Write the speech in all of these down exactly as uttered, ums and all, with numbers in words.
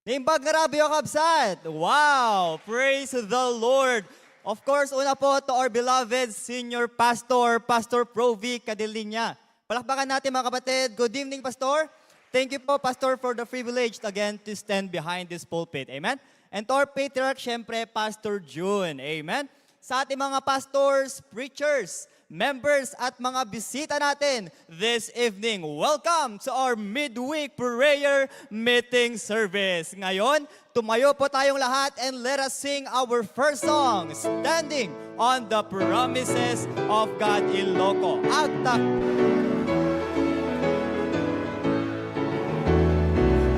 Naimbag nga rabiyo, kabsat! Wow! Praise the Lord! Of course, una po to our beloved senior pastor, Pastor Provi Cadilinia. Palakpakan natin, mga kapatid. Good evening, Pastor. Thank you po, Pastor, for the privilege again to stand behind this pulpit. Amen? And to our patriarch, syempre, Pastor June. Amen? Sa ating mga pastors, preachers, members, at mga bisita natin this evening, welcome to our midweek prayer meeting service. Ngayon, tumayo po tayong lahat and let us sing our first song, Standing on the Promises of God Ilocos. Agtak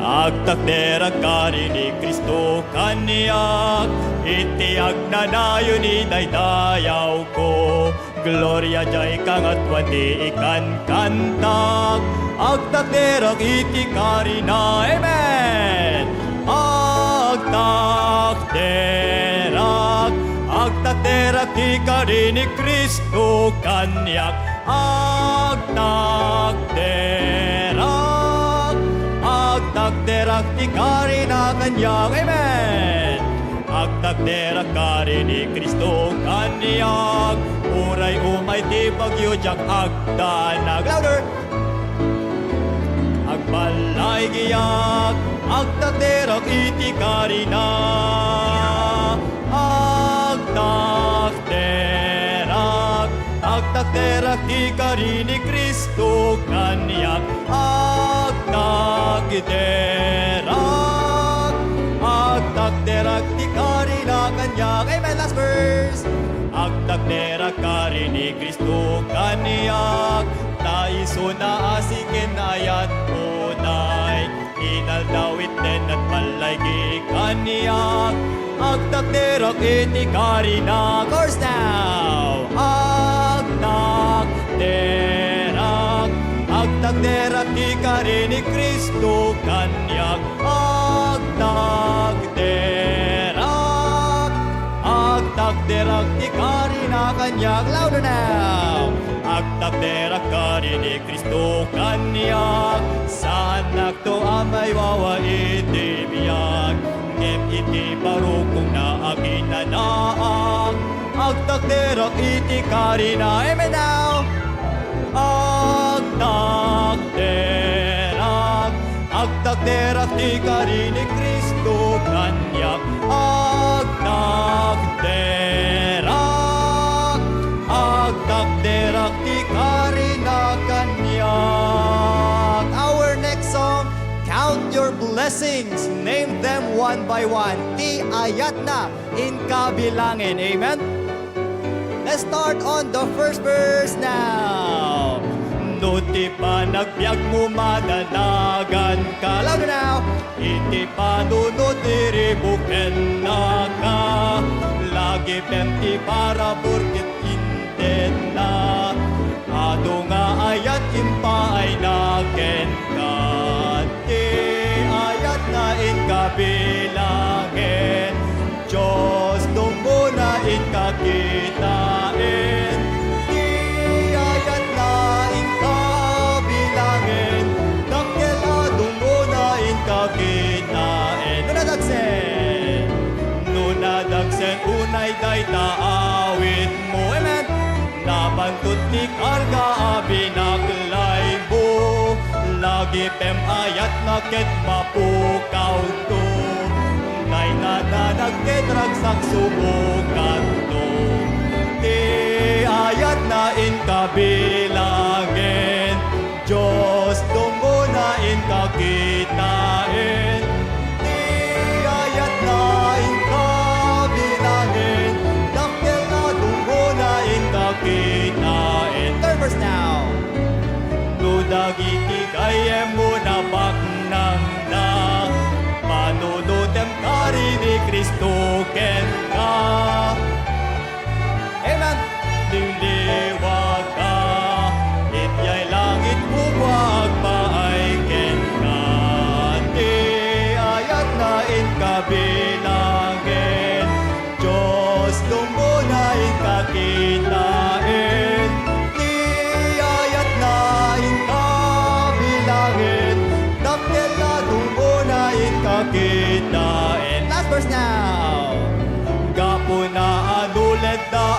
Agtakderak kari ni Cristo kaniak, iti agnanayon ni daydayawko. Gloria diay kangatoan ti ikankantak, agtakderak iti karina. Amen! Agtakderak, agtakderak ti kari ni Cristo kaniak. Agtakderak, agtakderak ti karina kaniak. Amen! Agtakderak kari ni Cristo kaniak, uray umay ti bagyo diak agdanag. Louder! Agbalaigiak, agtakderak iti karina. Agtakderak, agtakderak ti kari ni Cristo kaniak. Agtakderak, agtakderak ti karina kaniak. Amen. Last verse. Agtakderak kari ni Cristo kaniak, ta isuna a siken ayat unay. Inaldaw iten agballaigi kaniak, agtakderak iti karina. Chorus now! Agtakderak, agtakderak ti kari ni Cristo kaniak. Agtakderak, agtakderak ti karina kaniak. Louder now! Agtakderak kari ni Cristo kaniak, saannakto a maiwawa iti biag. Ngem iti barukongna a kinanaak, agtakderak iti karina. Amen now! Agtakderak, agtakderak ti kari ni Cristo kaniak. Agtakderak, agtakderak ti karina kaniak. Our next song, Count Your Blessings, Name Them One by One. Ti ayatna inka bilangin. Amen? Let's start on the first verse now. No ti panagbiagmo madanaganka. Louder now. Iti panunot iribukennaka, lagipem ti parabur ket intedna. Adu nga ayat impaayna kenka, ti ayatna inka bilangin. Dios, dumngona inka kitaen. Ti ayatna inka bilangin. Dakkel a dumngona inka kitaen. No nadagsen, no nadagsen unay dayta awitmo. Amen. Nabantot ti karga a binaklaymo, lagipem ayatna ket mapukawto. Dayta danag ket ragsak sumukanto. Ti ayatna inka bilangin. Dios, dumngona inka kitaen. Ti ayatna inka bilangin. Dakkel a dumngona inka kitaen. Third verse now. No dagiti gayyemmo nabaknangna, panunotem kari ni Cristo kenka. Amen. Liwliwaka, idiay langitmo agpaay kenka. Ti ayatna inka bilangin. Dios, dumngona inka kitaen. Ti ayatna inka bilangin. Dakkel a dumngona inka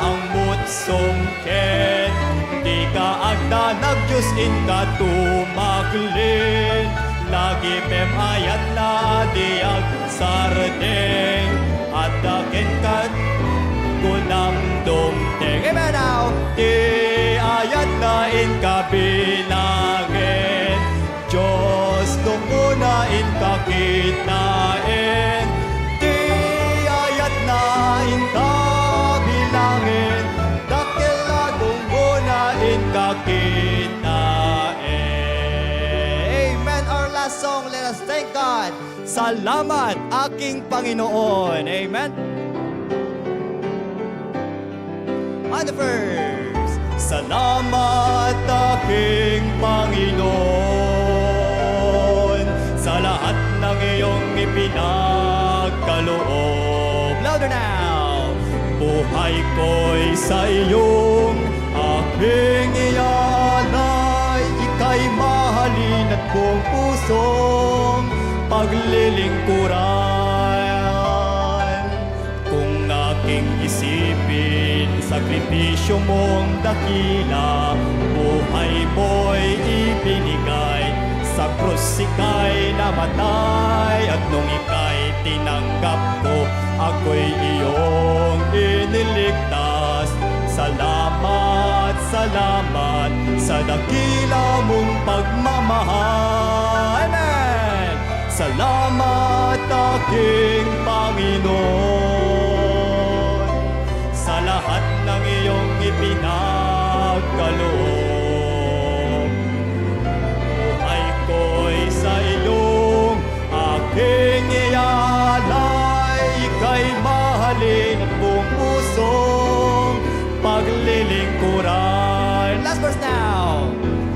Ang mutsong ken dika agdanag, Dios, inka tumaklin. Lagipem ayatna a di agsardeng, adda kenka kunam dumteng. Amen now. Ti ayatna inka bilangen, Dios, tunguna inka kitaen. Ti ayatna inka bilangen, dakkel a tunguna inka kitaen. Amen. Our last song, let us thank God. Salamat, aking Panginoon. Amen. On the first. Salamat, aking Panginoon, sa lahat ng iyong ipinagkaloob. Louder now. Buhay ko'y sa iyong aking ialay. Ika'y mahalin at buong pusong paglilingkuran. Kung aking isipin, sakripisyo mong dakila, buhay mo'y ibinigay. Sa krus ika'y namatay, at nung ika'y tinanggap ko, ako'y iyong iniligtas. Salamat, salamat sa dakila mong pagmamahal. Amen! Salamat, aking Panginoon, sa lahat ng iyong ipinagkaloob. Buhay ko'y sa iyong aking ialay. Ika'y mahalin at buong pusong paglilingkuran. Last verse now.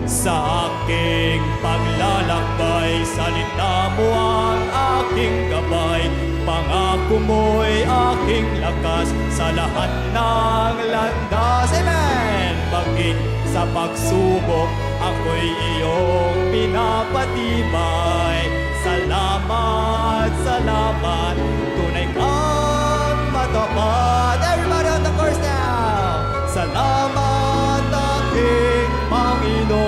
Sa aking paglalakbay, salita mo ang aking gabay. Pangako mo'y aking lakas sa lahat ng landas. Amen! Maging sa pagsubok, ako'y iyong pinapatibay. Salamat, salamat, tunay kang matapat. Everybody on the chorus now. Salamat, aking Panginoon,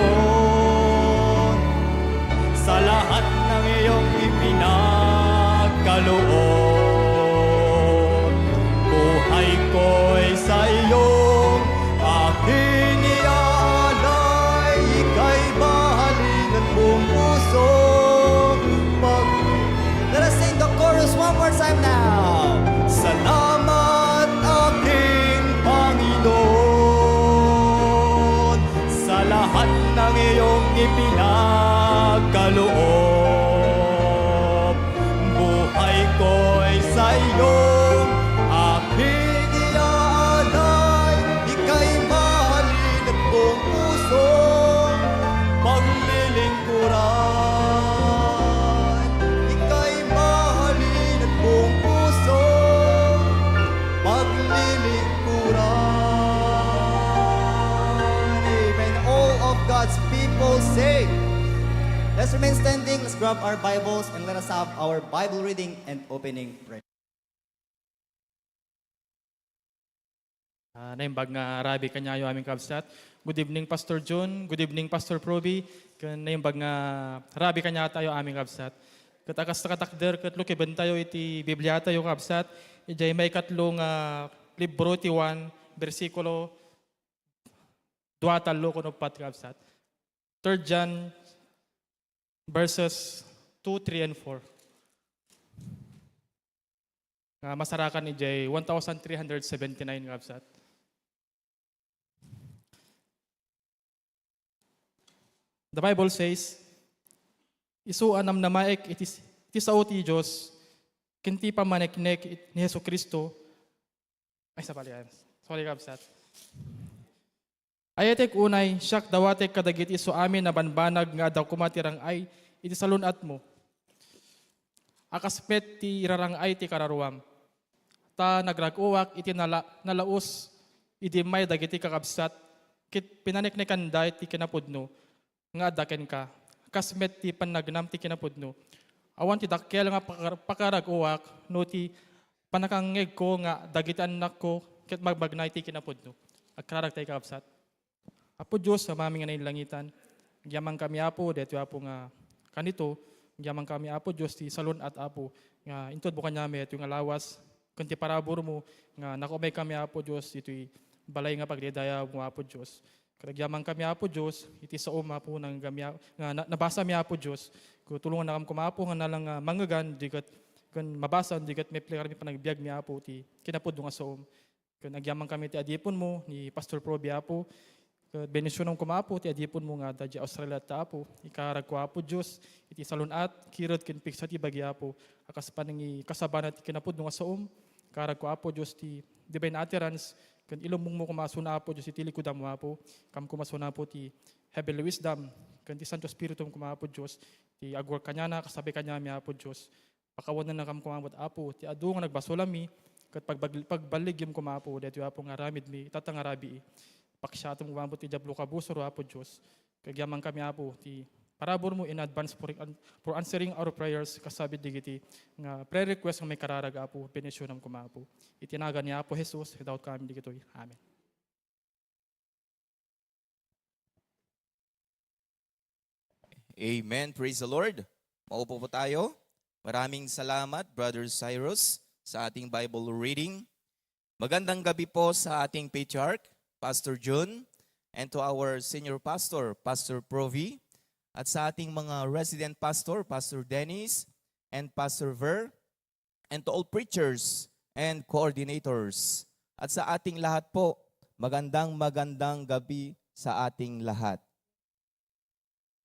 sa lahat ng iyong ipinagkaloob. Buhay ko'y sa iyong aking iaalay. Ika'y mahalin at buong pusong pag- Let us sing the chorus one more time now. Salamat, aking Panginoon, sa lahat ng iyong ipinagkaloob. Buhay ko'y sa iyong aking iaalay. Ika'y mahalin at buong pusong paglilingkuran. Ika'y mahalin at buong pusong paglilingkuran. Amen. All of God's people say, let's remain standing, let's grab our Bibles, and let us have our Bible reading and opening prayer. Ah, naimbag nga rabii kaniayo amin, kabsat. Good evening, Pastor Jun. Good evening, Pastor Proby. Ken naimbag nga rabii kaniatayo amin, kabsat. Ket a kasta, katakder, ket lukibentayo iti Bibliatayo, kabsat. Idiay maikatlo nga libro ti Juan, bersikulo dua, tallo, ken uppat, kabsat. Third John verses two, three, and four. Nga masarakan idiay one thousand three hundred seventy-nine, kabsat. The Bible says, "Isu a namnamaek iti, iti sao ti Dios, ken ti pammaneknek it-, ni Jesu-Cristo." Ay, sabali, ah. Sorry, kabsat. Ayatek unay, siak dawatek kadagiti isu amin a banbanag nga adda koma ti rang-ay iti salun-atmo a kas met ti irarang-ay ti kararuam. Ta nagrag-oak iti nala-, nalaus idi immay dagiti kakabsat, ket pinaneknekanda ti kinapudno nga adda kenka, kas met ti pannagnam ti kinapudno. Awan ti dakkel nga pakar-, pakarag-oak no ti pannakangngegko nga dagiti annakko ket magmagna iti kinapudno. Agkararag tayo, kakabsat. Apo Dios, Amamin nga nainlangitan, agyamankami, Apo, daytoy, Apo, nga kanito, agyamankami, Apo Dios, ti salun-at, Apo, nga intudmo kaniami daytoy nga lawas, ken ti paraburmo nga nakumaykami, Apo Dios, ditoy balay nga pagdaydayaw mo, Apo Dios. Ket agyamankami, Apo Dios, iti saom, Apo, nga, nga na-, nabasami, Apo Dios. Ket tulongannakami koma, Apo, nga nalang nga mangngegan, di ket, ken mabasa, di ket maiplekami panagbiagmi, Apo, ti kinapudno nga saom. Ken agyamankami ti adiponmo ni Pastor Proby, Apo. Ket bendisionam koma, Apo, ti adiponmo nga adda idiay Australia, Apo. Ikararagko, Apo Dios, iti salun-at, kirud ken pigsa ti bagi, Apo, a kas panangikasabana ti kinapudno nga saom. Ikararagko, Apo Dios, ti divine utterance ken ilumbongmo koma isuna, Apo Dios, iti likudam, Apo. Kam koma isuna, Apo, ti heavenly wisdom ken ti Santo Espiritum koma, Apo Dios, ti agwork kaniana, kasabay kaniami, Apo Dios. Pakawanennakam koma met, Apo, ti adu nga nagbasolami, ket pagbag-, pagballigyam koma, Apo, daytoy, Apo, nga aramidmi ita nga rabii. Paksiatem koma met ti Diablo kabusor, Apo Dios. Ket agyamankami, Apo, ti paraburmo in advance for, for answering our prayers, kasabay dagiti nga prayer request nga maikararag, Apo, bendisionam koma, Apo. Iti nagan ni Apo Jesus, idawat kami dagitoy. Amen. Amen. Praise the Lord. Maupo po tayo. Maraming salamat, Brother Cyrus, sa ating Bible reading. Magandang gabi po sa ating patriarch, Pastor Jun, and to our senior pastor, Pastor Provi, at sa ating mga resident pastor, Pastor Dennis and Pastor Ver, and to all preachers and coordinators. At sa ating lahat po, magandang, magandang gabi sa ating lahat.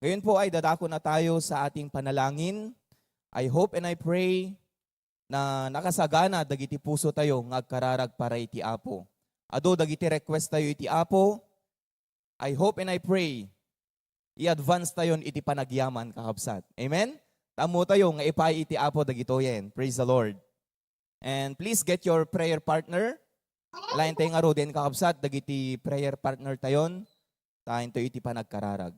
Ngayon po ay dadako na tayo sa ating panalangin. I hope and I pray na nakasagana dagiti puso tayo nga agkararag para iti Apo. Adu dagiti request tayo iti Apo. I hope and I pray i-advance tayon iti panagyaman, kakabsat. Amen? Tammo tayo nga ipaay iti Apo dagitoyen. Praise the Lord. And please get your prayer partner. Lain tayo nga ruden, kakabsat, dagiti prayer partner tayon. Tayo iti panagkararag.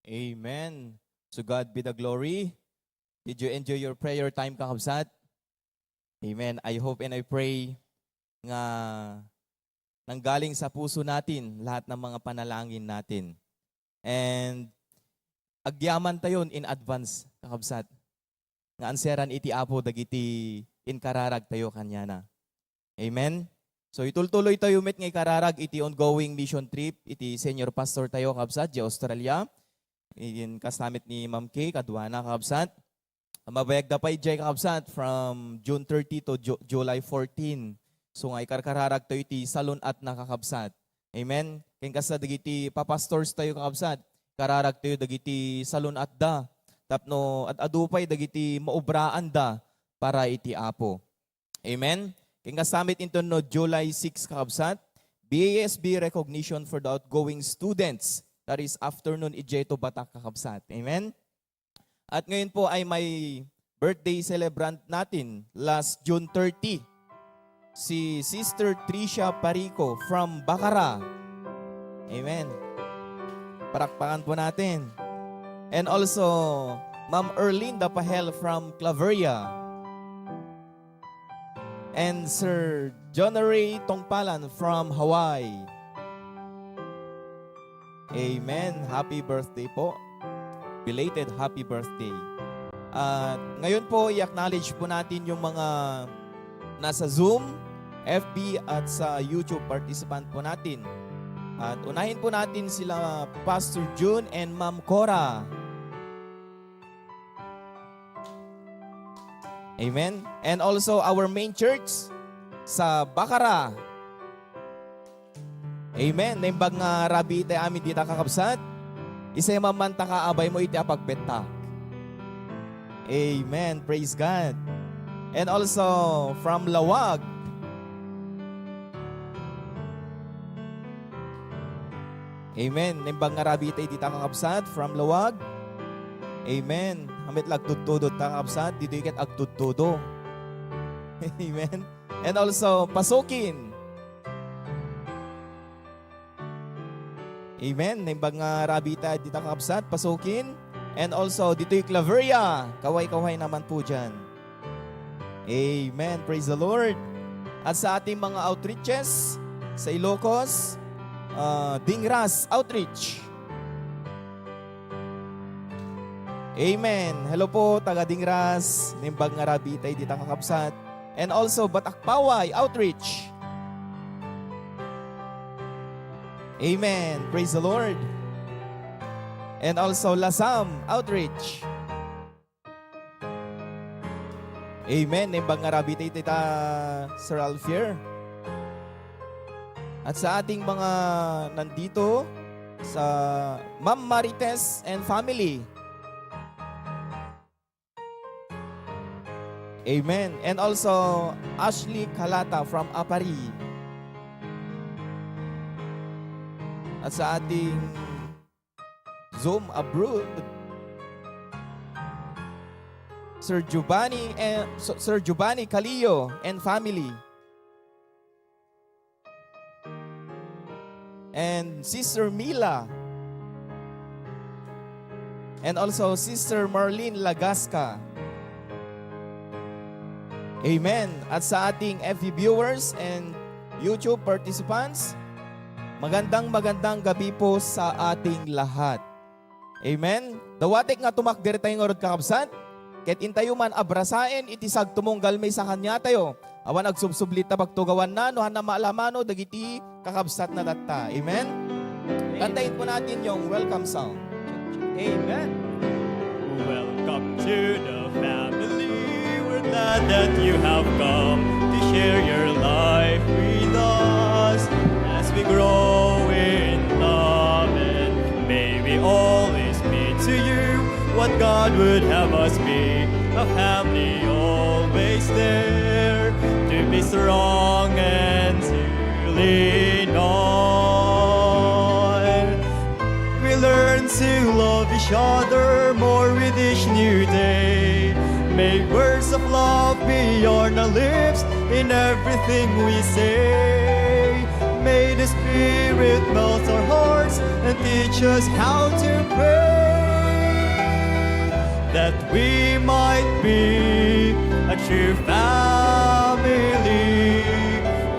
Amen. To God be the glory. Did you enjoy your prayer time, kakabsat? Amen. I hope and I pray nga nanggaling sa puso natin lahat ng mga panalangin natin. And agyaman tayon in advance, kakabsat, nga anseran iti Apo dagiti inkararag tayo kaniana. Amen? So, itultuloy tayo met nga ikararag iti ongoing mission trip iti senior pastor tayo, kabsat, di Australia. In kastamit ni Ma'am Kay, kaduana, kabsat. Mabayag da pay jay, kabsat, from June thirty to Ju- July fourteen. So, nga ikarkararag tayo iti salun-at na, kakabsat. Amen? Ken kasta dagiti papastors tayo, kakabsat, kararag tayo dagiti salun-at da. Tapno ad-adu pay dagiti maubraanda para iti Apo. Amen? Ken kasta met inton no July six, kakabsat, B A S B recognition for the outgoing students. That is afternoon, idiay to Batak, kakabsat. Amen? At ngayon po ay may birthday celebrant natin last June thirty, si Sister Tricia Parico from Bacara. Amen. Parakpakan po natin. And also, Ma'am Erlinda Pahel from Claveria. And Sir John Ray Tongpalan from Hawaii. Amen. Happy birthday po. Belated happy birthday. At ngayon po, i-acknowledge po natin yung mga nasa Zoom, F B at sa YouTube participant po natin. At unahin po natin sila Pastor June and Ma'am Cora. Amen. And also our main church sa Bacara. Amen. Naimbag nga rabii tay amin dita, kakabsat. Isay man man ta kaabay mo iti apagpettak. Amen. Praise God. And also from Laoag. Amen. Naimbag nga rabii tay dita, kakabsat, from Laoag. Amen. Amet la agtudtudot ta, kakabsat, ditoy ket agtudtudo. Amen. And also, Pasukin. Amen. Naimbag nga rabii tay dita, kakabsat, Pasukin. And also, ditoy Claveria. Kaway-kaway naman po dyan. Amen. Praise the Lord. At sa ating mga outreaches sa Ilocos, ah, Dingras Outreach. Amen. Hello po, taga Dingras. Naimbag nga rabii tay dita, kakabsat. And also, Batak Paway Outreach. Amen. Praise the Lord. And also, Lasam Outreach. Amen. Naimbag nga rabii tay dita, Sir Alfier. At sa ating mga nandito, sa Ma'am Marites and family. Amen. And also, Ashley Calata from Aparri. At sa ating Zoom abroad, Sir Giovanni and, Sir Giovanni Calillo and family. And Sister Mila. And also Sister Marlene Lagasca. Amen. At sa ating F B viewers and YouTube participants, magandang, magandang gabi po sa ating lahat. Amen. Dawatek nga tumakder tayo ngarud, kakabsat. Ket intayo man abrasaen iti sagtumunggal mi sa kaniatayo. Awan agsubsublit ta pagtugawanna no hanna maalamano dagiti kakabsatna tatta. Amen. Kantaen po natin yung welcome song. Amen. Welcome to the family. We're glad that you have come to share your life with us as we grow in love, and may we always be to you what God would have us be, a family always there to be strong and to lean on. We learn to love each other more with each new day. May words of love be on our lips in everything we say. May the Spirit melt our hearts and teach us how to pray, that we might be a true family.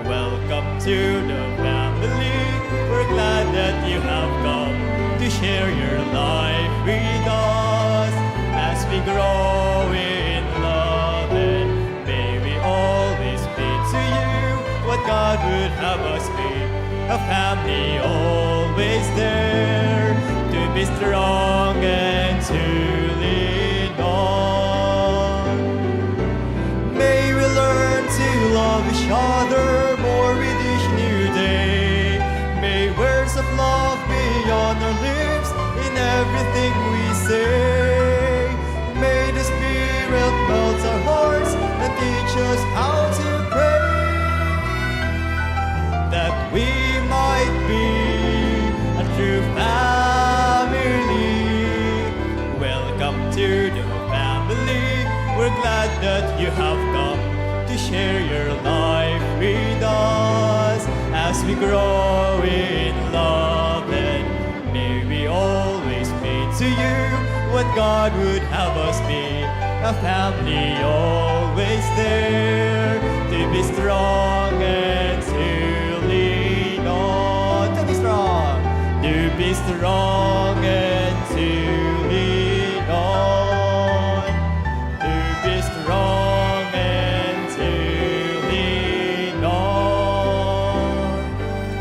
Welcome to the family. We're glad that you have come to share your life with us as we grow in love, and may we always be to you what God would have us be. A family always there to be strong and to lean on. May we learn to love each other more with each new day. May words of love be on our lips in everything we say. May the Spirit melt our hearts and teach us how to pray, that we might be a true family. Welcome to the family. We're glad that you have come to share your life with us as we grow in love, and may we always be to you what God would have us be. A family always there to be strong and to lean on. To be strong. To be strong and to lean on. To be strong and to lean on.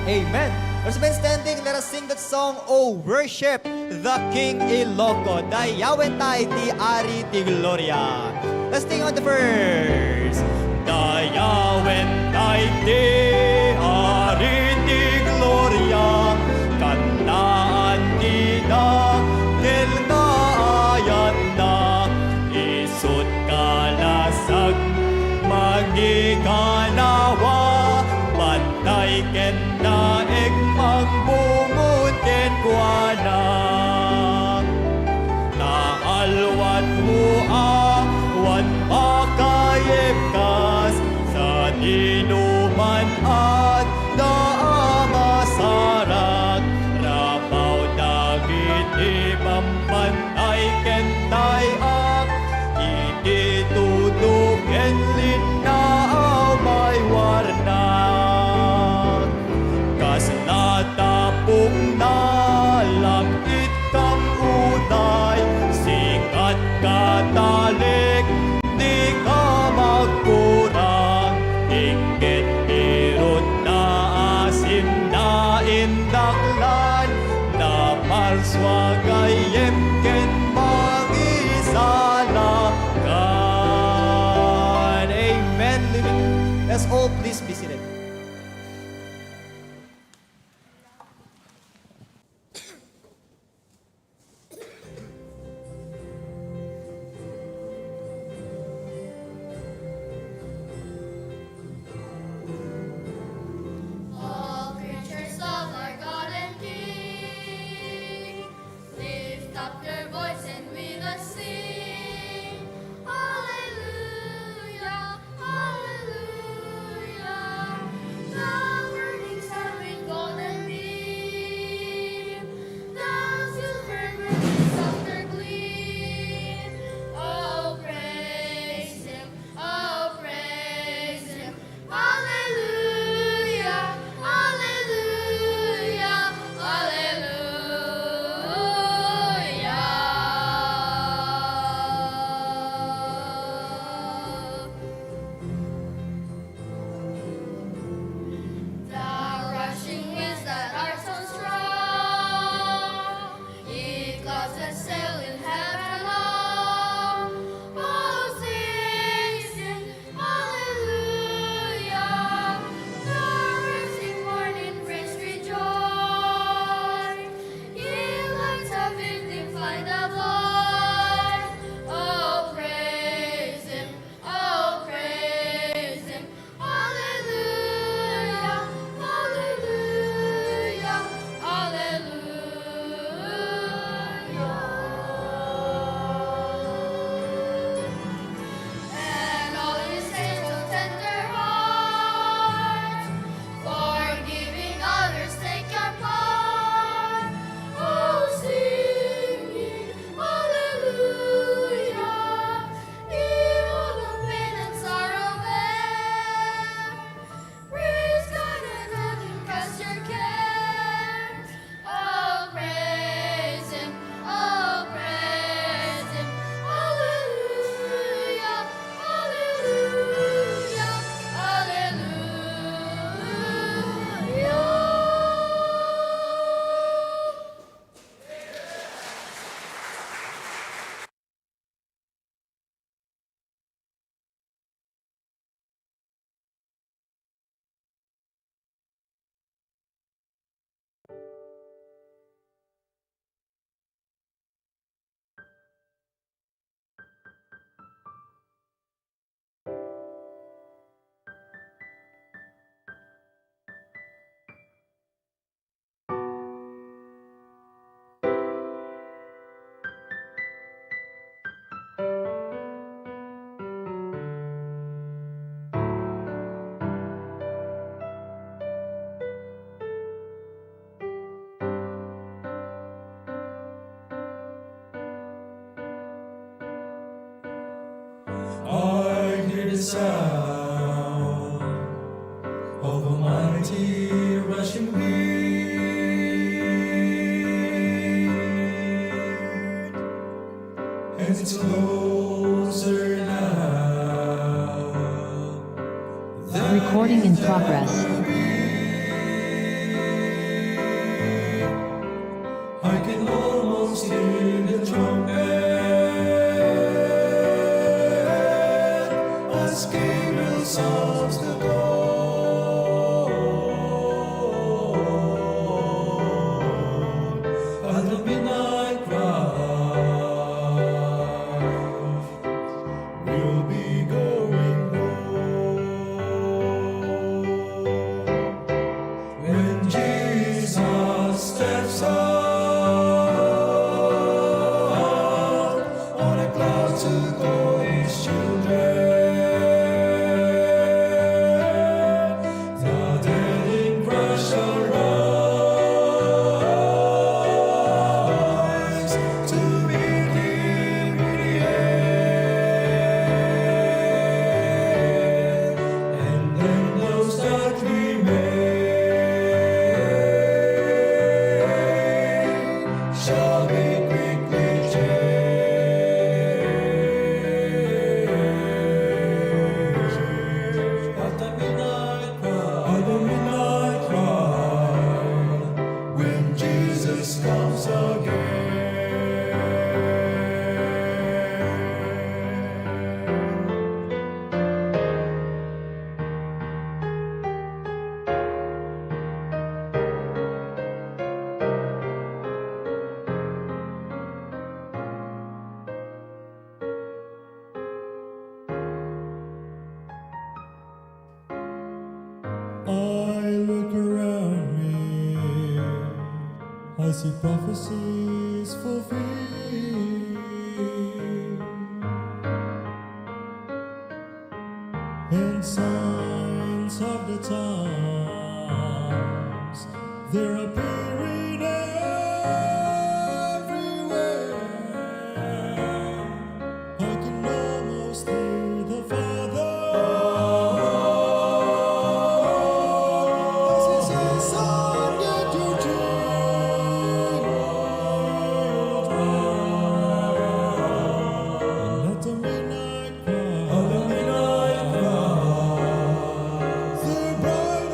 Amen. Let's remain standing. Let us sing that song, "Oh, worship the King Ilocos." Dayawen tayo ti Ari ti Gloria. Let's sing on the first. Dayawen tayo ti Ari ti Gloria. Kantaan ti dakkel nga ayatna. Isut' kalasag mangikanawa, bantay ken naek mangbungot kenkuana. Naalwatmo a wan pakayepkas, sadinoman adda sound of a mighty rushing wind, and it's closer now than Recording in it's ever progress. Been. I can almost hear the trumpet as Gabriel sounds the call, and the midnight cry will be going home when Jesus steps out on a cloud to call his children. The dead in Christ shall rise to meet him in the air. And then those that remain shall be quickly changed. At the midnight cry, at the midnight cry, when Jesus comes again. I look around me, I see prophecies fulfilled. And signs of the times, they're appearing everywhere. I can almost hear the Father as he says, "Son, get your children." And at the midnight cry, at the midnight cry, the bride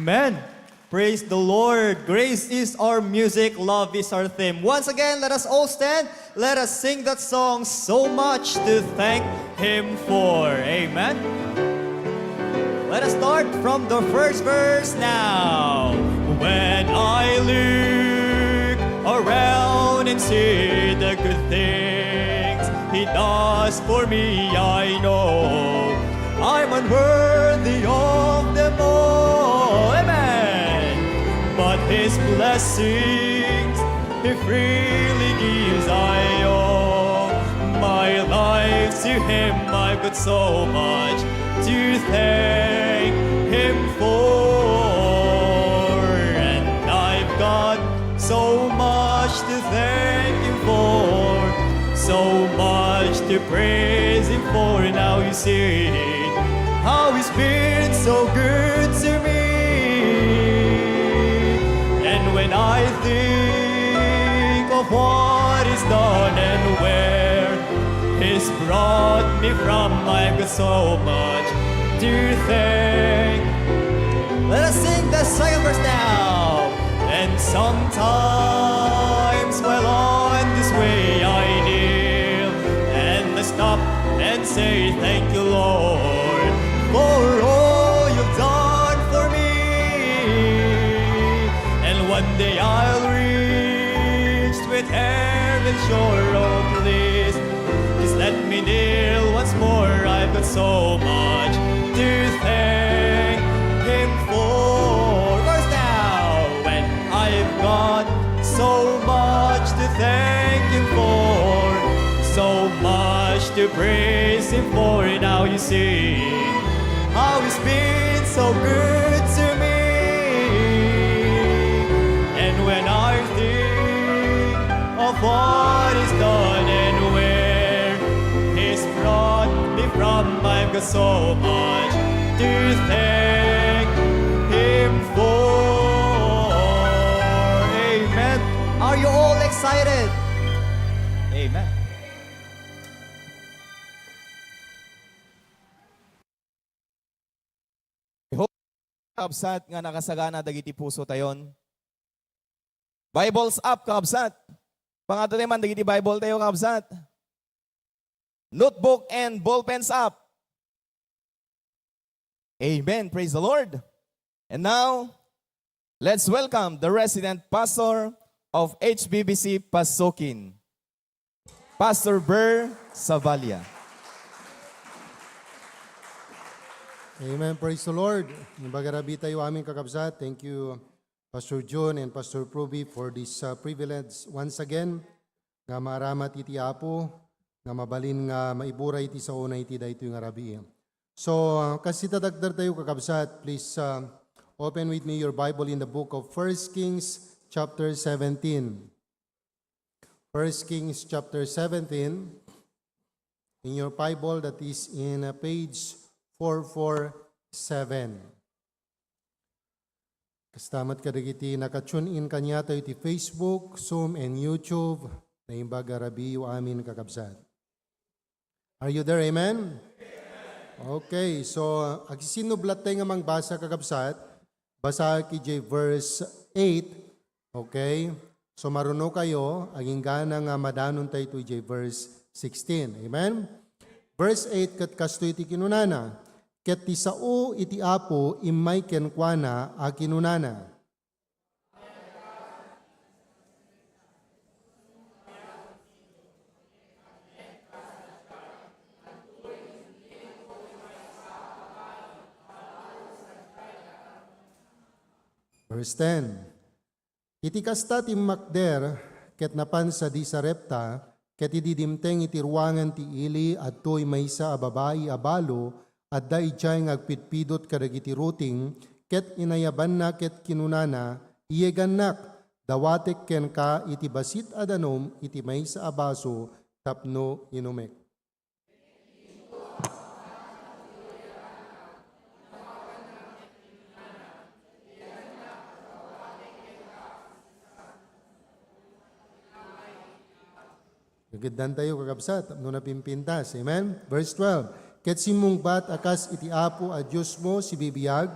Amen. Praise the Lord. Grace is our music, love is our theme. Once again, let us all stand. Let us sing that song, So Much to Thank Him For. Amen. Let us start from the first verse now. When I look around and see the good things He does for me, I know I'm unworthy of them all. Amen. But His blessings He freely gives, I owe my life to Him. I've got so much to thank Him for, and I've got so much to thank Him for, so much to praise Him for. Now you see how He's been so good to me. And when I think of what He's done and where He's brought me from, I've got so much to thank. Let us sing the second verse now. And sometimes while on this way I kneel and I stop and say, "Thank you, Lord, for all you've done for me." And one day I'll reach with heaven sure. Oh, please, please let me kneel once more. I've got so much to thank Him for. Verse now. When I've got so much to thank Him for, so much to praise Him for. Now you see how He's been so good to me. And when I think of what He's done and where He's brought me from, I've got so much to thank Him for. Amen. Are you all excited? Amen. I hope, kakabsat, nga nakasagana dagiti pusotayon. Bibles up, kakabsat. Pangatay man dagiti Bible tayo, kakabsat. Notebook and ballpens up. Amen. Praise the Lord. And now, let's welcome the resident pastor of H B B C Pasukin, Pastor Ber Savalla. Amen. Praise the Lord. Imbagarabi tayo amin, kakabsat. Thank you, Pastor Jun and Pastor Pruby, for this, uh, privilege once again nga maaramat iti Apo, nga mabalin nga maiburay iti saona iti daytoy nga rabii. So, uh, kas ita, dakder tayo, kakabsat, please, uh, open with me your Bible in the book of First Kings chapter seventeen. First Kings chapter seventeen, in your Bible, that is in, uh, page four four seven. Kasta met kadagiti naka-tune in kaniatayo iti Facebook, Zoom, and YouTube, naimbag a rabiiyo amin, kakabsat. Are you there? Amen? Okay, so, agsisinnublattay nga mangbasa, kakabsat, basaek idiay verse eight. Okay? So, marunokayo, agingga nga madanontayto idiay verse sixteen. Amen? Verse eight, ket kastoy ti kinunana, "Ket ti sao iti Apo immay kenkuana a kinunana." Verse ten, "Iti kasta, timmakder ket napan sadi Sarepta, ket idi dimteng iti ruangan ti ili, adtoy maysa a babai a balo, adda idiay nga agpidpidot kadagiti ruting, ket inayabanna ket kinunana, 'Iyegannak, dawatek kenka iti bassit a danum iti maysa a baso tapno inumek.'" Gagiddantayo, kakabsat, no napimpintas. Amen? Verse twelve, "Ket simmungbat a kas iti Apo a Diosmo sibibiag,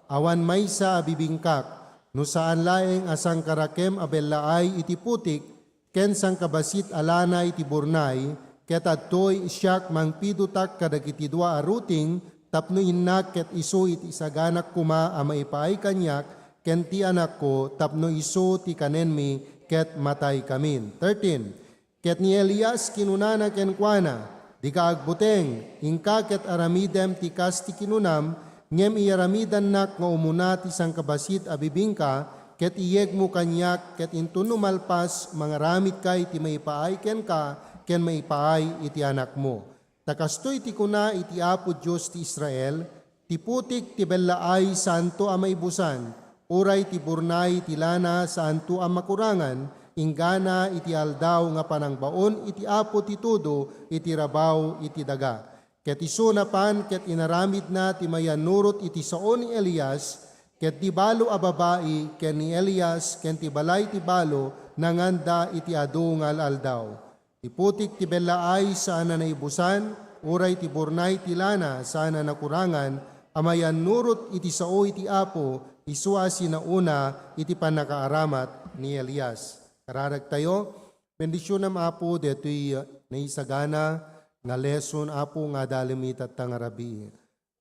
Awan maysa a bibingkak, no saan laeng a sangkarakem a bellaay iti putik ken sangkabasit a lana iti burnay, ket adtoy siak mangpidotak kadagiti dua a ruting tapno innak ket isu iti isaganak koma a maipaay kaniak ken ti anakko tapno isu ti kanenmi ket mataykami. Thirteen. Ket ni Elias kinunana kenkuana, "Dika agbuteng, inka ket aramidem ti kas ti kinunam, ngem iyaramidannak nga umuna ti sangkabasit a bibingka, ket iyegmo kaniak, ket inton no malpas, mangaramidka iti maipaay kenka ken maipaay iti anakmo." Ta kastoy ti kuna iti Apo Dios ti Israel, "Ti putik ti bellaay saanto a maibusan, uray ti burnay ti lana saanto a makurangan, inggana iti aldaw nga panangbaon iti Apo ti tudo iti rabaw iti daga." Ket isu napan ket inaramidna ti mayannurot iti sao ni Elias, ket ti balo a babai ken ni Elias ken ti balay ti balo nanganda iti adu nga al-aldaw. Ti putik ti bellaay saan a naibusan, uray ti burnay ti lana saan a nakurangan, a mayannurot iti sao iti Apo, isu a sinaona iti pannakaaramat ni Elias. Kararagtayo, bendisionam, Apo, detoy naisagana nga lesson, Apo, nga adalem itatta nga rabii.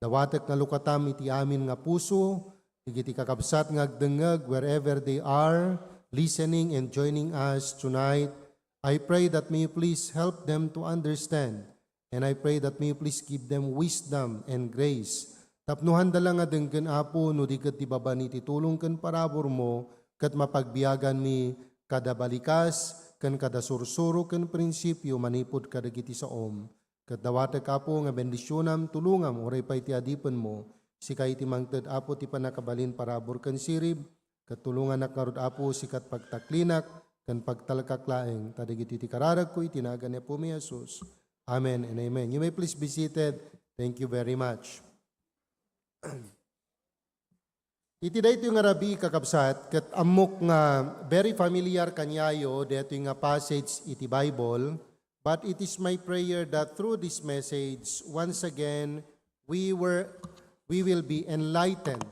Dawatek nga lukatam iti amin nga puso, dagiti kakabsat nga agdengngeg wherever they are, listening and joining us tonight. I pray that may you please help them to understand. And I pray that may you please give them wisdom and grace. Tapno handa la nga denggen, Apo, no di ket ti babani ti tulong ken paraburmo, ket mapagbiaganmi kada balikas, ken kada sursuro ken prinsipio manipud kadagiti saom. Ket dawatek, Apo, nga bendisionam, tulongam, uray pay ti adipenmo. Sika iti mangted, Apo, ti pannakabalin, parabur, ken sirib. Ket tulongannak ngarud, Apo, sika ti pagtaklinak ken pagtalkak laeng. Ta dagiti ti kararagko iti nagan ni Apomi Jesus. Amen and amen. You may please be seated. Thank you very much. Iti daytoy nga rabii, kakabsat, ket ammok nga very familiar kaniayo daytoy nga passage iti Bible, but it is my prayer that through this message, once again, we were, we will be enlightened.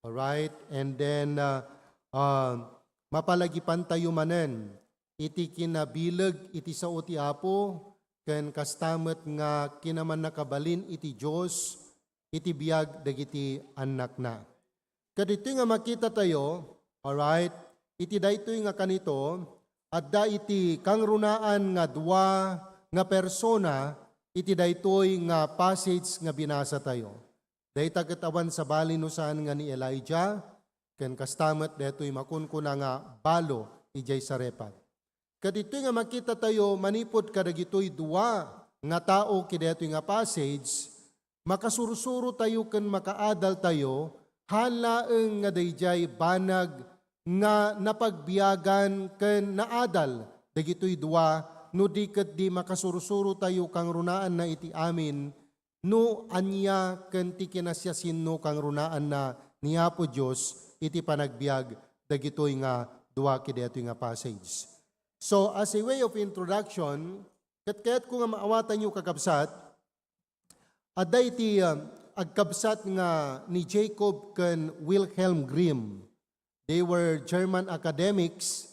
Alright? And then, uh, uh, mapalagipantayo manen iti kinabileg iti sao ti Apo, ken kasta met nga kinamannakabalin iti Dios iti biag dagiti annakna. Kaditoy nga makitatayo, alright, iti daytoy nga kanito, adda iti kangrunaan nga dua nga persona iti daytoy nga passage nga binasatayo. Dayta ket awan sabali no saan nga ni Elijah, ken kasta met daytoy makunkuna nga balo idiay Sarepta. Kaditoy nga makitatayo manipud kadagitoy dua nga tao iti daytoy nga passage, makasursurotayo ken makaadaltayo, haan laeng nga daydiay banag nga napagbiagan ken naadal dagitoy dua, no di ket di makasursurotayo kangrunaanna iti amin no ania ken ti kinasiasino kangrunaanna ni Apo Dios iti panagbiag dagitoy nga dua ket daytoy nga passage. So, as a way of introduction, ket kayatko nga maawatanyo, kakabsat, adda iti, ah, agkabsat nga ni Jacob ken Wilhelm Grimm. They were German academics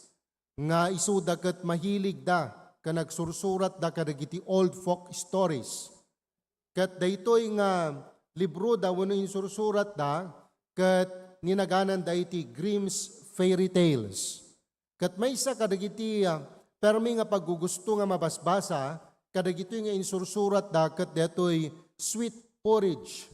nga isuda ket mahiligda ken agsursuratda kadagiti old folk stories. Ket daytoy nga libroda wenno insursuratda ket ninagananda iti Grimm's Fairy Tales. Ket maysa kadagiti, ah, permi nga paggugusto nga mabasbasa kadagitoy nga insursuratda ket daytoy Sweet Porridge.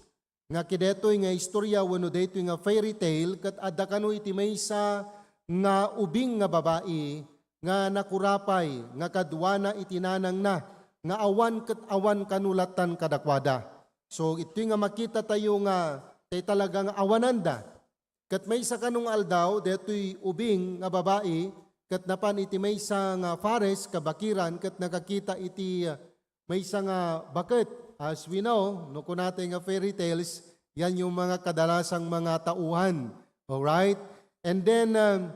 Nga ket daytoy nga istorya wenno daytoy nga fairy tale ket adda kano iti maysa nga ubing nga babai nga nakurapay nga kaduana iti nanangna nga awan ket awan kano lattan kadakuada. So, itoy nga makitatayo nga tay talaga nga awananda. Ket maysa kano nga aldaw, daytoy ubing nga babai ket napan iti maysa nga forest kabakiran ket nakakita iti, ah, maysa nga baket. As we know, no kunatay nga fairy tales, yan yung mga kadalasang mga tauhan. Alright? And then, um,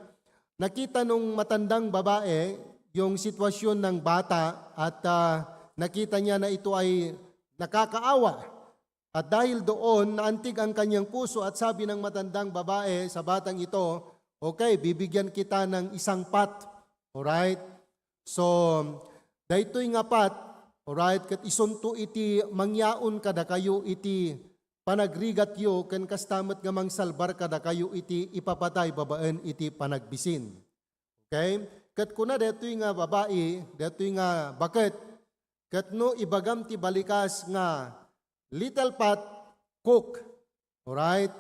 nakita nung matandang babae yung sitwasyon ng bata at, ah, nakita niya na ito ay nakakaawa. At dahil doon, naantig ang kanyang puso at sabi ng matandang babae sa batang ito, "Okay, bibigyan kita ng isang pot." Alright? So, daytoy nga pot, alright, ket isunto iti mangyaon kadakayo iti panagrigatyo ken kasta met nga mangsalbar kadakayo iti ipapatay babaen iti panagbisin. Okay? Ket kuna daytoy nga babai, daytoy nga baket, ket no ibagam ti balikas nga little pot, cook. Alright?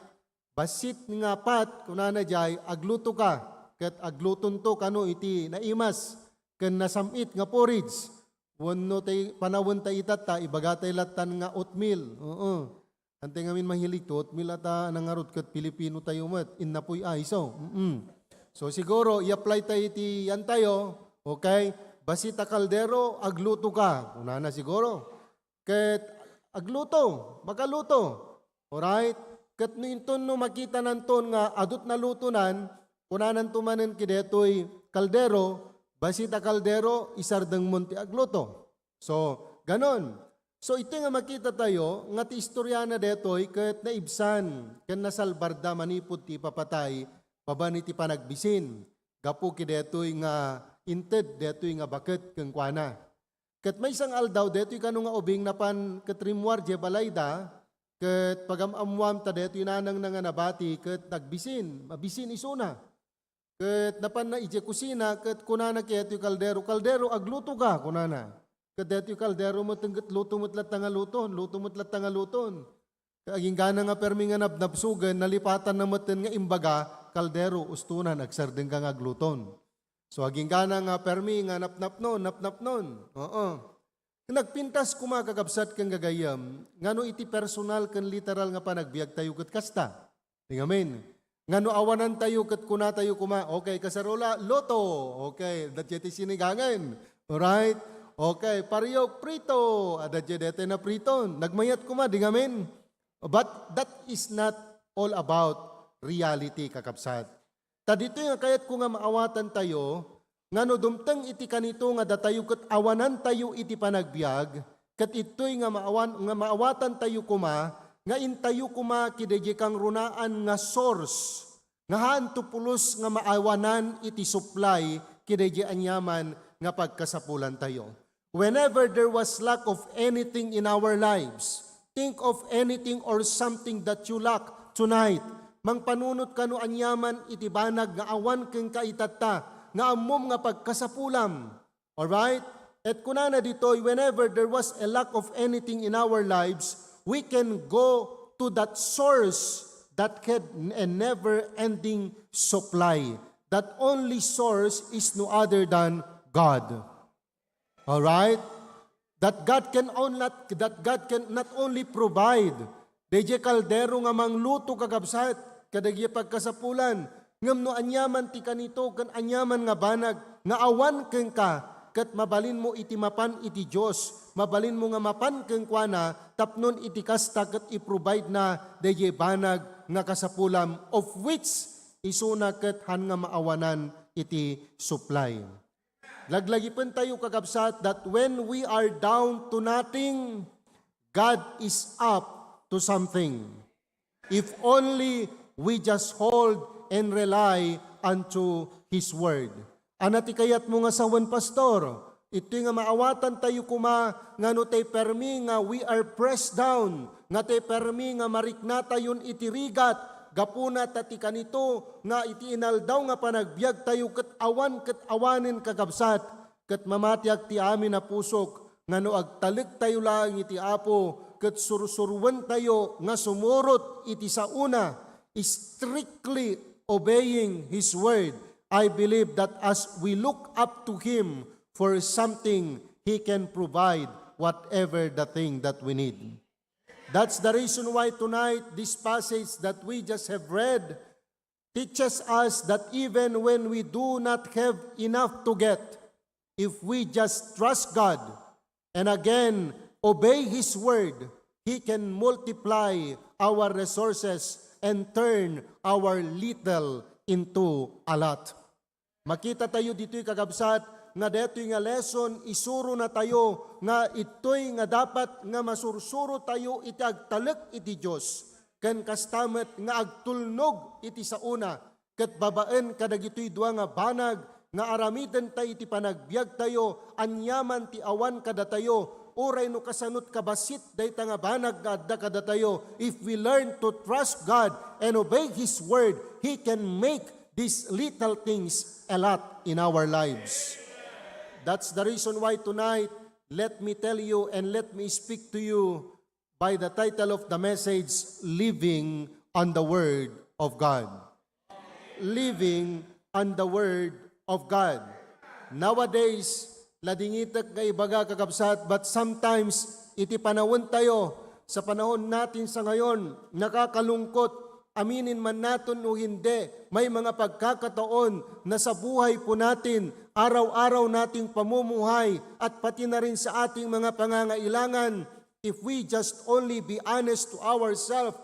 Bassit nga pot, kunana jay, agluto ka, ket aglutonto kano iti naimas ken nasam-it nga porridge. Wenno tay panawen ta itatta, ibaga tay lattan nga oatmeal. Oo. Antay ngamin mahilig to, oatmeal ata nangarud ket Pilipino tayo met. Innapoy a iso. Mm. So siguro, i-apply tayo iti yan tayo. Okay? Bassit a kaldero, agluto ka. Kunana siguro. Ket agluto, makaluto. Alright? Ket no inton no makitananton nga adut nalutonan, kunananto manen ki daytoy kaldero, bassit a kaldero, isardengmon ti agluto. So, ganon. So, iti nga makita tayo, nga ti istoriana daytoy ket naibsan, ken nasalbarda manipud ti ipapatay, babaen iti panagbisin, gapu ki daytoy nga inted daytoy nga baket kenkuana. Ket maysa nga aldaw, daytoy kano nga ubing napan ket rimmuar diay balayda, ket pagam-ammuam ta daytoy nanangna nga nabati ket nagbisin, mabisin isuna. Ket napanna idiay kusina, ket kunana ket daytoy kaldero, "Kaldero, agluto ka," kunana. Ket daytoy kaldero met, ket luto met latta nga luton, luto met latta nga luton. Ket aginggana nga permi nga nabnabsogen, nalipatanna metten nga imbaga, "Kaldero, ustonan, agsardengka nga agluton." So, aginggana nga permi nga napnapnon, napnapnon. Oo. Nagpintas koma, kakabsat ken gagayyem, ngano iti personal ken literal nga panagbiagtayo ket kasta? Di ngamin. Ngano awanantayo ket kunatayo koma, "Okay, kasarola, luto." Okay, adda diay ti sinigangen. Alright? Okay, pariok, prito. Adda diay daytoy napriton. Nagmayat koma, di ngamin. But that is not all about reality, kakabsat. Ta ditoy nga kayatko nga maawatantayo, nga no dumteng iti kanito nga datayo ket awanantayo iti panagbiag, ket itoy nga maawan-, nga maawatantayo koma, nga intayo koma kidaydiay kangrunaan nga source, nga haanto pulos nga maawanan iti supply kidaydiay aniaman nga pagkasapulantayo. Whenever there was lack of anything in our lives, think of anything or something that you lack tonight. Mangpanunot kano aniaman iti banag nga awan kenka itatta, nga ammom nga pagkasapulam. Alright? Et kunana ditoy, whenever there was a lack of anything in our lives, we can go to that source that had a never-ending supply. That only source is no other than God. Alright? That God can on-, not, that God can not only provide daydiay kaldero nga mangluto, kakabsat, kadagiti pagkasapulan, ngem no aniaman ti kanito ken aniaman nga banag nga awan kenka, ket mabalinmo iti mapan iti Dios, mabalinmo nga mapan kenkuana, tapnon iti kasta ket i-provide na daydiay banag nga kasapulam, of which isuna ket han nga maawanan iti supply. Laglagipentayo, kakabsat, that when we are down to nothing, God is up to something. If only we just hold and rely unto His Word. Ania ti kayatmo nga sawen, Pastor? Itoy nga maawatantayo koma nga no tay permi nga we are pressed down, nga tay permi nga mariknatayon iti rigat, gapuna ta ti kanito nga iti inaldaw nga panagbiagtayo ket awan ket awanen, kakabsat, ket mamatiak ti amin a pusok nga no agtalektayo laeng iti Apo ket sursuruentayo nga sumurot iti saona, strictly obeying His word, I believe that as we look up to Him for something, He can provide whatever the thing that we need. That's the reason why tonight, this passage that we just have read teaches us that even when we do not have enough to get, if we just trust God and again obey His word, He can multiply our resources and turn our little into a lot. Makita tayo ditoy, kakabsat, nga detoy nga lesson, isurona tayo nga ittoy nga dapat nga masursuro tayo iti agtalek iti Dios, ken kasta met nga agtulnog iti saona, ket babaen kadagitoy dua nga banag nga aramidenta iti panagbiagtayo, aniaman ti awan kadatayo, uray no kasanot kabassit dayta nga banag nga adda kadatayo. If we learn to trust God and obey His word, He can make these little things a lot in our lives. That's the reason why tonight, let me tell you and let me speak to you by the title of the message, Living on the Word of God. Living on the Word of God. Nowadays, ladingitek nga ibaga, kakabsat, but sometimes, iti panahon tayo, sa panahon natin sa ngayon, nakakalungkot, aminin man natin o hindi, may mga pagkakataon na sa buhay po natin, araw-araw nating pamumuhay at pati na rin sa ating mga pangangailangan, if we just only be honest to ourselves,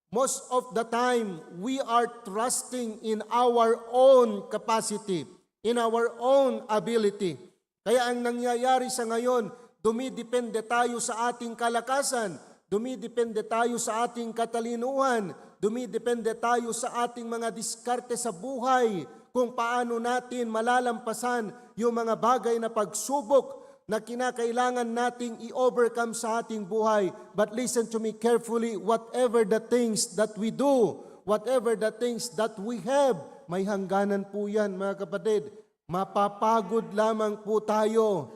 most of the time, we are trusting in our own capacity, in our own ability. Kaya ang nangyayari sa ngayon, dumidepende tayo sa ating kalakasan, dumidepende tayo sa ating katalinuhan, dumidepende tayo sa ating mga diskarte sa buhay, kung paano natin malalampasan yung mga bagay na pagsubok na kinakailangan nating i-overcome sa ating buhay. But listen to me carefully, whatever the things that we do, whatever the things that we have, may hangganan po yan, mga kapatid. Mapapagod lamang po tayo.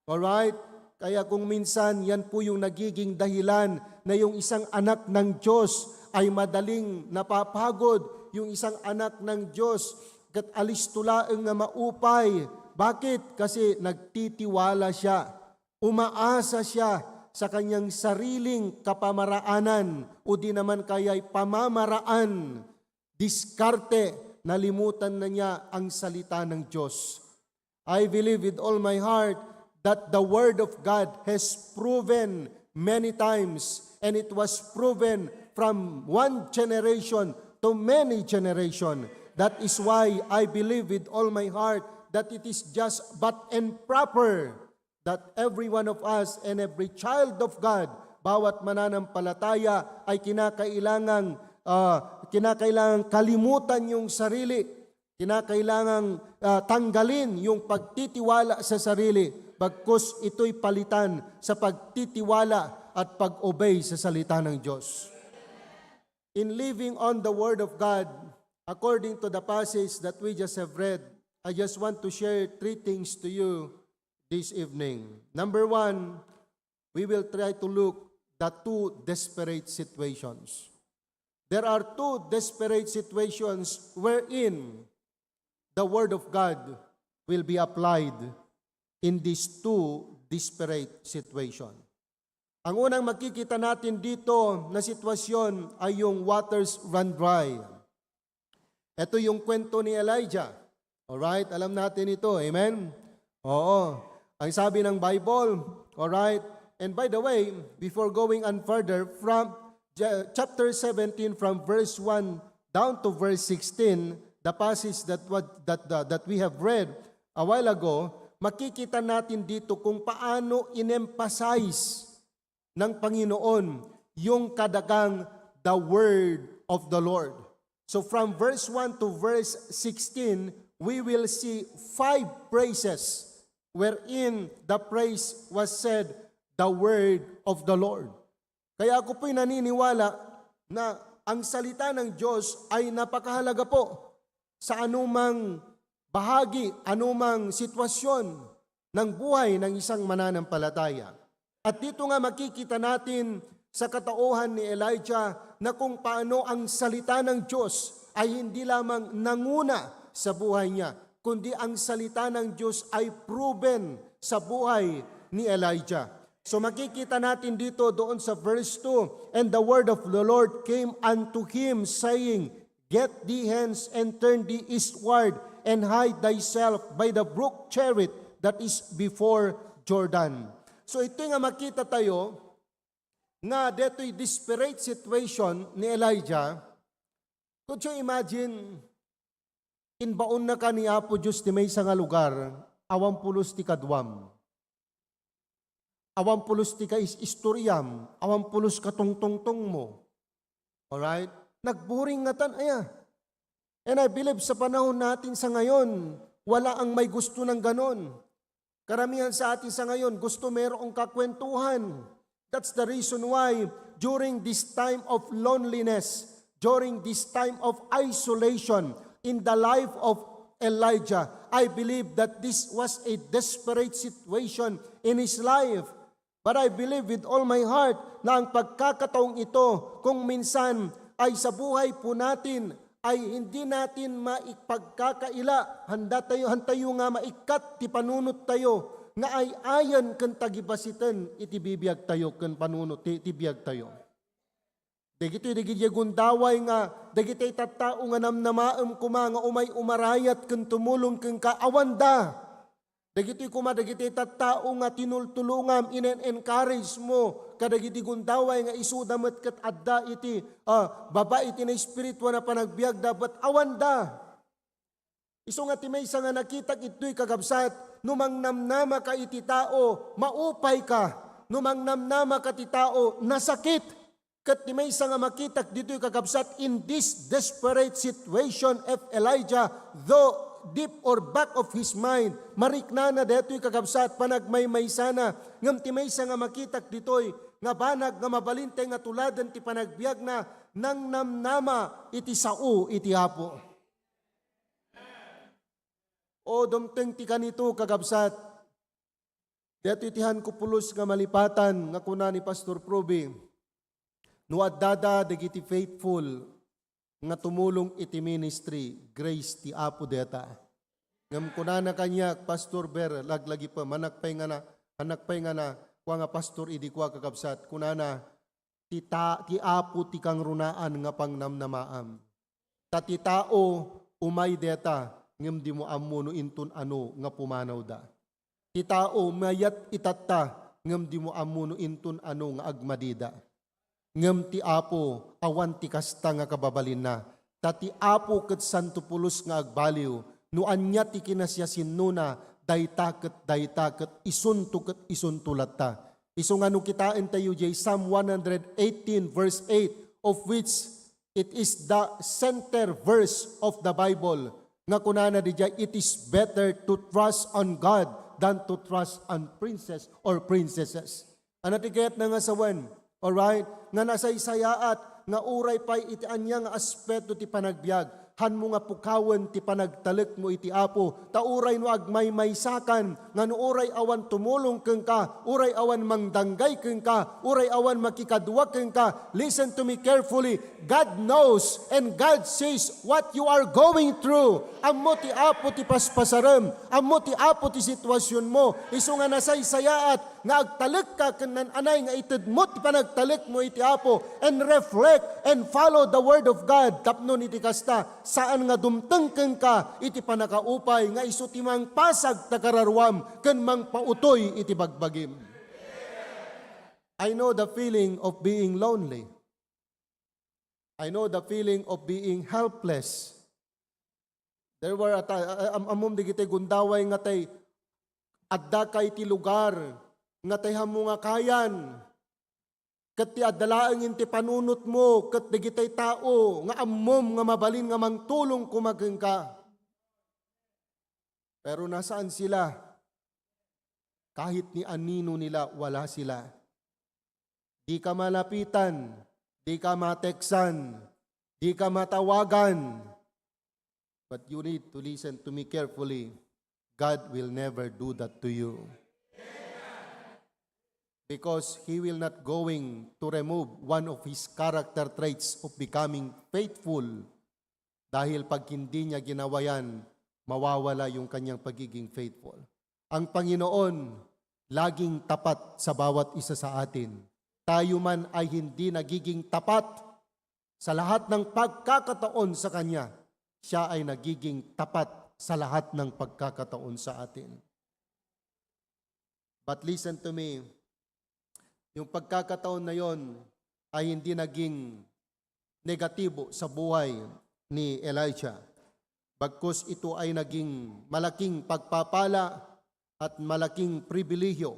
Alright? Kaya kung minsan, yan po yung nagiging dahilan na yung isang anak ng Diyos ay madaling napapagod, yung isang anak ng Diyos, ket alisto laeng nga maupay. Bakit? Kasi nagtitiwala siya, umaasa siya sa kanyang sariling kapamaraanan o di naman kaya'y pamamaraan, diskarte, nalimutan na niya ang salita ng Diyos. I believe with all my heart that the Word of God has proven many times, and it was proven from one generation to many generation. That is why I believe with all my heart that it is just but and proper that every one of us and every child of God, bawat mananampalataya ay kinakailangang, ah, kinakailangang kalimutan yung sarili. Kinakailangang, ah, tanggalin yung pagtitiwala sa sarili, bagkus ito'y palitan sa pagtitiwala at pag-obey sa salita ng Diyos. In living on the Word of God, according to the passage that we just have read, I just want to share three things to you this evening. Number one, we will try to look the two desperate situations. There are two desperate situations wherein the Word of God will be applied in these two desperate situations. Ang unang makikita natin dito na sitwasyon ay yung waters run dry. Ito yung kwento ni Elijah. Alright? Alam natin ito. Amen? Oo. Ang sabi ng Bible, alright? And by the way, before going on further, from Ja-, chapter seventeen, from verse one down to verse sixteen, the passage that, what, that, that, that we have read a while ago, makikita natin dito kung paano in-emphasize ng Panginoon yung kadagang the word of the Lord. So from verse one to verse sixteen, we will see five phrases wherein the phrase was said, "The word of the Lord." Kaya ako po'y naniniwala na ang salita ng Diyos ay napakahalaga po sa anumang bahagi, anumang sitwasyon ng buhay ng isang mananampalataya. At dito nga makikita natin sa katauhan ni Elijah na kung paano ang salita ng Diyos ay hindi lamang nanguna sa buhay niya, kundi ang salita ng Diyos ay proven sa buhay ni Elijah. So makikita natin dito doon sa verse two, "And the word of the Lord came unto him, saying, Get thee hence and turn thee eastward, and hide thyself by the brook Cherith that is before Jordan." So ito nga makita tayo nga detoy desperate situation ni Elijah. Could you imagine, inbaonnaka ni Apo Dios ti maysa nga lugar, awan pulos ti kaduam. Awan pulos ti kais-istoriam, awan pulos katungtungtongmo. Alright? Nagboring ngatan aya. And I believe sa panahon natin sa ngayon, wala ang may gusto ng ganon. Karamihan sa atin sa ngayon, gusto merong kakwentuhan. That's the reason why during this time of loneliness, during this time of isolation in the life of Elijah, I believe that this was a desperate situation in his life. But I believe with all my heart na ang pagkakataong ito, kung minsan ay sa buhay po natin, ay hindi natin maipagkakaila, handa tayo, hantayo nga maikkat ti panunot tayo, nga ay ayan ken tagibasiten iti bibiag tayo ken panunot ti, ti biag tayo. Dagitoy, dagiti gundaway nga, dagiti tattao nga namnamaem koma nga umay umarayat ken tumulong kenka, awanda. Dagitoy koma, dagiti tattao nga tinultulongam, inen-encourage mo, kadagiti gundaway nga isuda met ket adda iti, ah, baba iti naespirituan a panagbiagda, but awanda. Isu nga ti maysa nga nakitak itdoy, kakabsat, no mangnamnama ka iti tao, maupay ka. No mangnamnama ka ti tao, nasakit. Ket ti maysa nga makitak ditoy, kakabsat, in this desperate situation of Elijah, though deep or back of his mind, mariknana daytoy, kakabsat, panagmaymaysana. Ngem ti maysa nga makitak ditoy nga banag nga mabalin tay nga tuladen ti panagbiagna, nangnamnama iti sao iti Apo. O, dumteng ti kanito, kakabsat. Daytoy ti hanko pulos nga malipatan nga kuna ni Pastor Proby, no addada dagiti faithful nga tumulong iti ministry, grace ti Apo dayta. Ngem kunana kaniak, Pastor Ber, laglagipem, anak pay nga na, anak pay nga na, kua nga pastor idi kua, kakabsat, kunana, ti ta-, ti Apo ti kangrunaan nga pangnamnamaam. Ta ti tao, umay deta, ngem dimo ammo no inton ano nga pumanawda. Ti tao, mayat itatta, ngem dimo ammo no inton ano nga agmadida. Ngem ti Apo, awan ti kasta nga kababalinna. Ta ti Apo ket santo pulos nga agbaliw, no ania ti kinasiasinnona, dayta ket dayta ket isunto ket isunto latta. Isu nga no kitaentayo jay Psalm one hundred eighteen verse eight, of which it is the center verse of the Bible, nga kunana dijay, "It is better to trust on God than to trust on princes or princesses." Ano ti kayatna nga sawen? Alright? Nga nasaysayaat nga uray pay iti ania nga aspeto ti panagbiag, hanmo nga pukawen ti panagtalekmo iti Apo. Ta uray no agmaymaysakan, nga no uray awan tumulong kenka, uray awan mangdanggay kenka, uray awan makikadua kenka, listen to me carefully, God knows and God sees what you are going through. Ammo ti Apo ti paspasarem, ammo ti Apo ti situasionmo. Isu nga nasaysayaat nga agtalekka ken naan-anay nga itedmo ti panagtalekmo iti Apo, and reflect and follow the word of God. Tapno iti kasta, saan nga dumteng kenka iti pannakaupay nga isu ti mangpasag ta kararuam ken mangpautoy iti bagbagim. I know the feeling of being lonely. I know the feeling of being helpless. There were a ti-, a-, am-, ammom dagiti gundaway nga tay addaka iti lugar nga tay hammo nga kayan. Ket ti adda laeng iti panunotmo ket dagiti tao nga ammom nga mabalin nga mangtulong koma kenka. Pero nasaan sila? Kahit ni anino nila, wala sila. Di ka malapitan, di ka mateksan, di ka matawagan. But you need to listen to me carefully. God will never do that to you. Because He will not going to remove one of His character traits of becoming faithful. Dahil pag hindi niya ginawa yan, mawawala yung kanyang pagiging faithful. Ang Panginoon, laging tapat sa bawat isa sa atin. Tayo man ay hindi nagiging tapat sa lahat ng pagkakataon sa Kanya, Siya ay nagiging tapat sa lahat ng pagkakataon sa atin. But listen to me, yung pagkakataon na yon ay hindi naging negatibo sa buhay ni Elijah. Bagkus ito ay naging malaking pagpapala at malaking pribilehiyo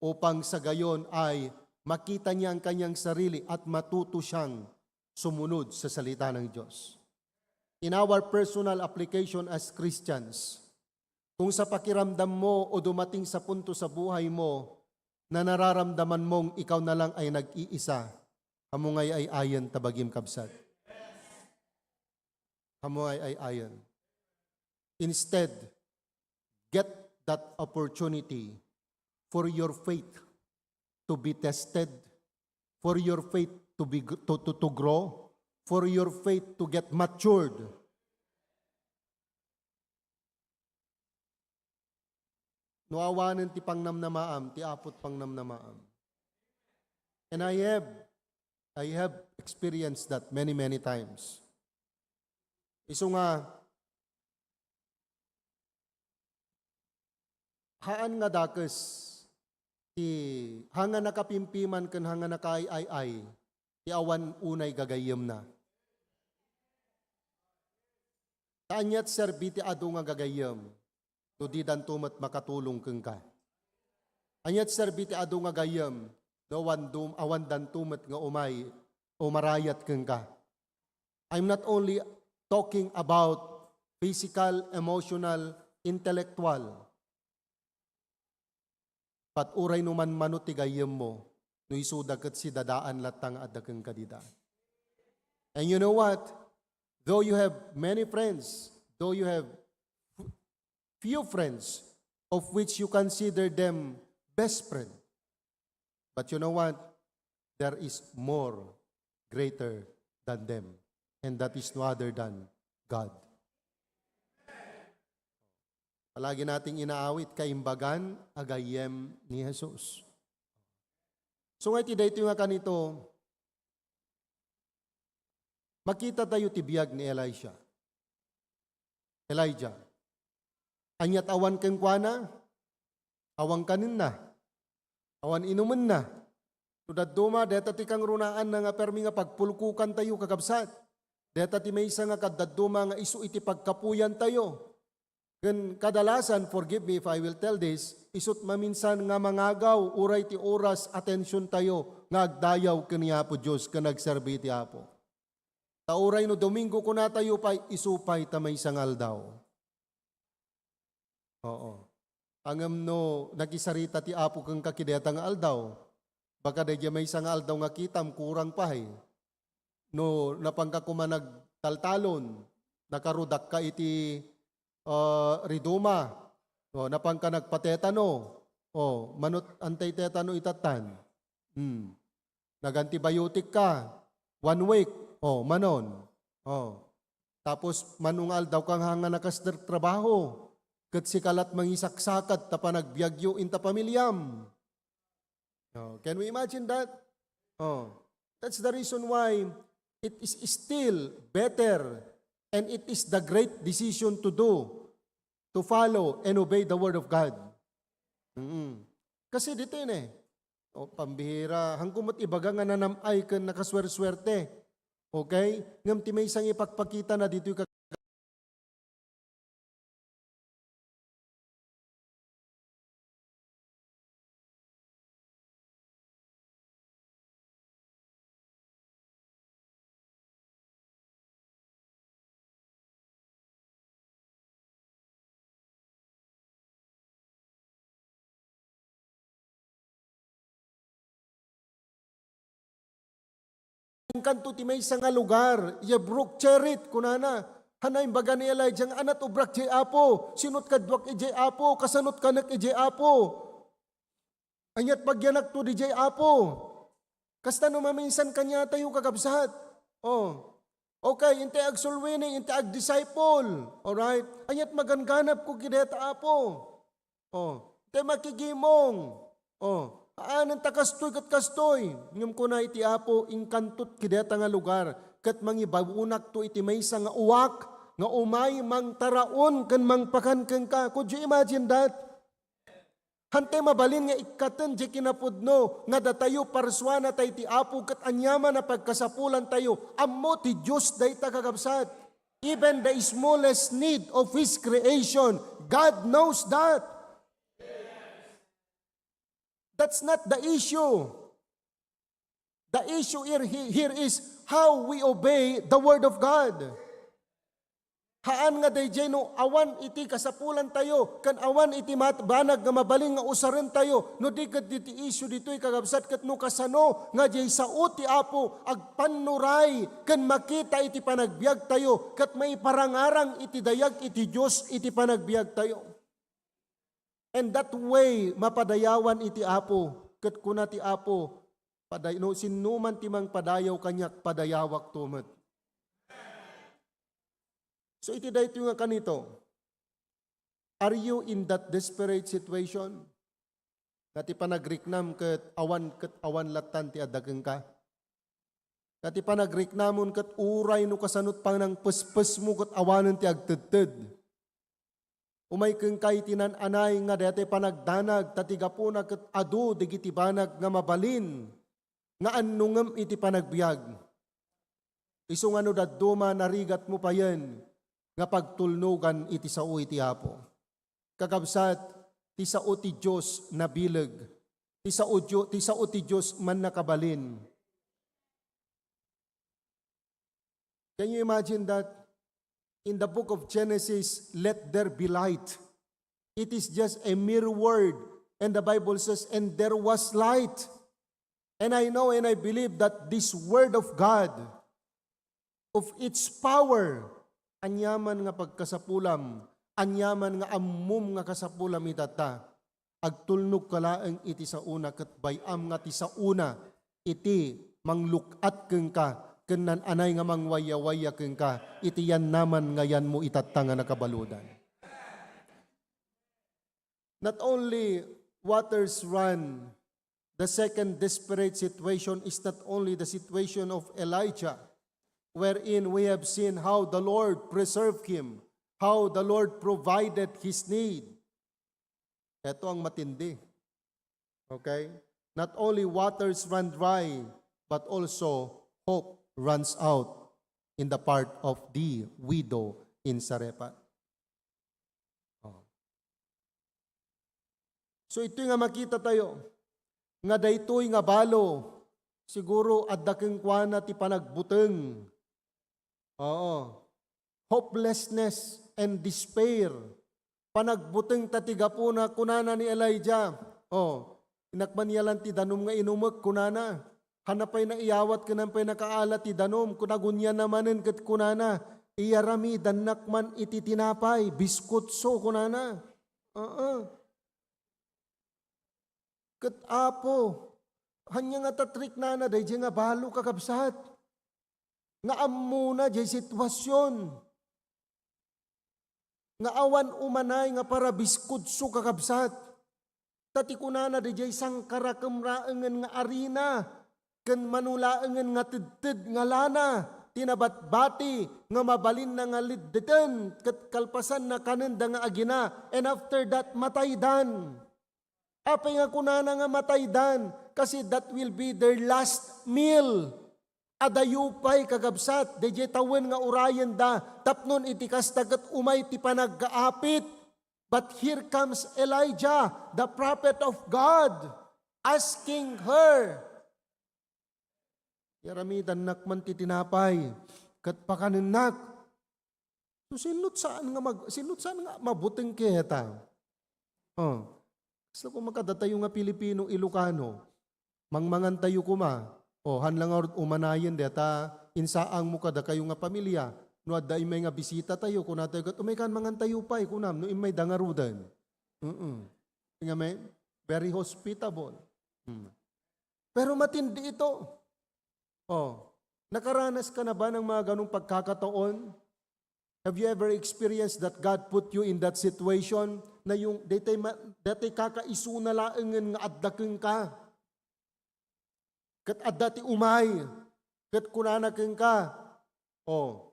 upang sa gayon ay makita niya ang kanyang sarili at matuto siyang sumunod sa salita ng Diyos. In our personal application as Christians, kung sa pakiramdam mo o dumating sa punto sa buhay mo na nararamdaman mong ikaw na lang ay nag-iisa, amo ngay ay ayen ta bagim, kabsat. Amo ngay ay ayen. Instead, get that opportunity for your faith to be tested, for your faith to be gr- to, to, to grow, for your faith to get matured. No awanen ti pangnamnamaam, ti Apo't pangnamnamaam. And I have, I have experienced that many, many times. Isu nga, haan nga dakes ti, haan nga nakapimpiman ken haan nga nakaay-ay-ay ti awan unay gagayyemna. Ta aniat serbi ti adu nga gagayyem no didanto met makatulong kenka? Aniat serbi ti adu nga gayyem no awan dum-, awandanto met nga umay o marayat kenka? I'm not only talking about physical, emotional, intellectual, but uray no manmano ti gayyemmo, no isuda ket sidadaan latta nga adda kenka dita. And you know what? Though you have many friends, though you have few friends, of which you consider them best friend, but you know what? There is more greater than them, and that is no other than God. Palagi nating inaawit, kaimbagan a gayyem ni Jesus. So nga iti daytoy nga kanito, makita tayo ti biag ni Elisha. Elijah. Aniat awan kenkuana? Awan kanenna. Awan inumenna. No dadduma, deta ti kangrunaanna nga permi nga pagpulkokan tayo, kakabsat. Deta ti maysa nga kaddadduma nga isu iti pagkapuyan tayo. Ken kadalasan, forgive me if I will tell this, isut maminsan nga mangagaw uray ti oras, atensyon tayo nga agdayaw ken ni Apo Dios ken agserbi ti Apo. Ta uray no Domingo, kuna tayo pay, isu pay ta maysa nga aldaw. Oo. Ngem no nakisarita ti Apo kenka iti dayta nga aldaw, baka daydiay maysa nga aldaw nga kitam, kurang pay. No napanka koma nagtaltalon, nakarudakka iti, ah, riduma, o napanka nagpatetano, o manut-, antitetano itattan. Hmm. Nag-antibiotic ka, one week, o, manon. O. Tapos, mano nga aldaw ka nga nakas-, trabaho, ket sika lat mangisaksakat ta panagbiagyo inta pamiliam. O, can we imagine that? O, that's the reason why it is still better and it is the great decision to do, to follow and obey the word of God. Mm. Kasi dito yun eh. O, pambihira. Hangko met ibaga nga nanam-ay ken nakaswersuerte. Okay? Ngem ti maysa nga ipakpakita na ditoy ka-, Inkanto ti maysa nga lugar, Yebrook Cherith, kunana. Hana, imbaga ni Elijah nga, "Aniat ubrak idiay Apo, sinot kaduak idiay Apo, kasanot kanek idiay Apo. Aniat pagyanakto idiay Apo." Kasta no maminsan kaniatayo, kakabsat. O. Okay, inti agsulwini, inti agdisciple. Alright? Aniat maganganapko iti dayta, Apo. O. Inti makigimong. O. Haan ta kastoy ket kastoy. Ngem kuna iti Apo, inkanto iti dayta nga lugar, ket mangibabonakto iti maysa nga uwak nga umay mangtaraon ken mangpakan kenka. Could you imagine that? Hantay mabalin nga ikkaten diay kinapudno nga datayo parsuanatayo ti Apo ket aniaman a pagkasapulantayo. Ammo ti Dios dayta, kakabsat. Even the smallest need of His creation, God knows that. That's not the issue. The issue here, he-, here is how we obey the word of God. Haan nga daydiay no awan iti kasapulantayo, ken awan iti mat-, banag nga mabalin nga usarentayo, no di ket diti issue ditoy, kakabsat, ket no kasano nga diay sao ti Apo agpannuray ken makita iti panagbiagtayo, ket maiparangarang iti dayag iti Dios iti panagbiagtayo. And that way, mapadayawan iti Apo. Ket kuna ti Apo, paday-, no sinnoman ti mangpadayaw kaniak, padayawakto met. So, iti daytoy nga kanito, are you in that desperate situation? Nga ti panagriknam ket awan, ket awan lattan ti adda kenka? Nga ti panagriknamon ket uray no kasanot panangpespesmo ket awanen ti agtedted? Umay kenka iti naan-anay nga daytoy panagdanag, ta ti gapuna ket adu dagiti banag nga mabalin nga annongem iti panagbiag. Isu nga no dadduma, narigatmo payen nga pagtulnogan iti sao iti Apo. Kakabsat, ti sao ti Dios nabileg. Ti sao Dio-, ti sao ti Dios mannakabalin. Can you imagine that? In the book of Genesis, "Let there be light." It is just a mere word. And the Bible says, "And there was light." And I know and I believe that this word of God, of its power, aniaman nga pagkasapulam, aniaman nga ammom nga kasapulam itatta, agtulnogka laeng iti saona ket bay-am nga ti saona iti mangluk-at kenka ken naan-anay nga mangwayawaya kenka iti yanaman nga yanmo itatta nga nakabaludan. Not only waters run, the second desperate situation is not only the situation of Elijah, wherein we have seen how the Lord preserved him, how the Lord provided his need. Ito ang matindi. Okay? Not only waters run dry, but also hope runs out in the part of the widow in Zarephath. Oh. So, itoy nga makita tayo, nga daytoy nga balo, siguro adda kenkuana ti panagbuteng. Oo. Hopelessness and despair. Panagbuteng ta ti gapuna, kunana ni Elijah, "Oh, innak man yalan ti danum nga inumek," kunana. "Hanna pay naiyawat ken han pay nakaala ti danum," kun-, agunyan na manen ket kunana, "Iyaramidannak man iti tinapay, biskutso," kunana. Oo. Ket Apo, ania nga tatriknana daydiay nga balo, kakabsat? Nga ammona diay sitwasion. Nga awan umanay nga parabiskutso, kakabsat. Ta ti kunana, daydiay sangkarakem laengen nga arina, ken mano laengen nga tedted nga lana, ti nabatbati nga mabalinna nga leddeten, ket kalpasanna, kanenda nga agina, and after that, mataydan. Apay nga kunana nga mataydan? Kasi that will be their last meal. Adayo pay, kakabsat, daydiay tawen nga urayenda, tapnon iti kasta ket umay ti panagkaapit. But here comes Elijah, the prophet of God, asking her, "Yaramidannak man ti tinapay ket pakanennak." So, sinno ti saan nga mag-, sinno ti saan nga mabuteng kayata? Oh. Kasla koma kadatayo nga Pilipino, Ilocano, mangmangantayo koma. Oh, han la ngarud umanayen dayta insaangmo kadakayo nga pamilya. No adda immay nga bisitatayo, kunatayo ket, "Umaykan, mangantayo pay," kunam, no immayda ngaruden. Mm-mm. Nga may, very hospitable. Mm. Pero matindi ito. Oh, nakaranas ka na ba ng mga ganong pagkakataon? Have you ever experienced that God put you in that situation na yung daytay ma-, daytay kakaisuna laengen nga adda kenka? Ket adda ti umay, ket kunana kenka, "Oh,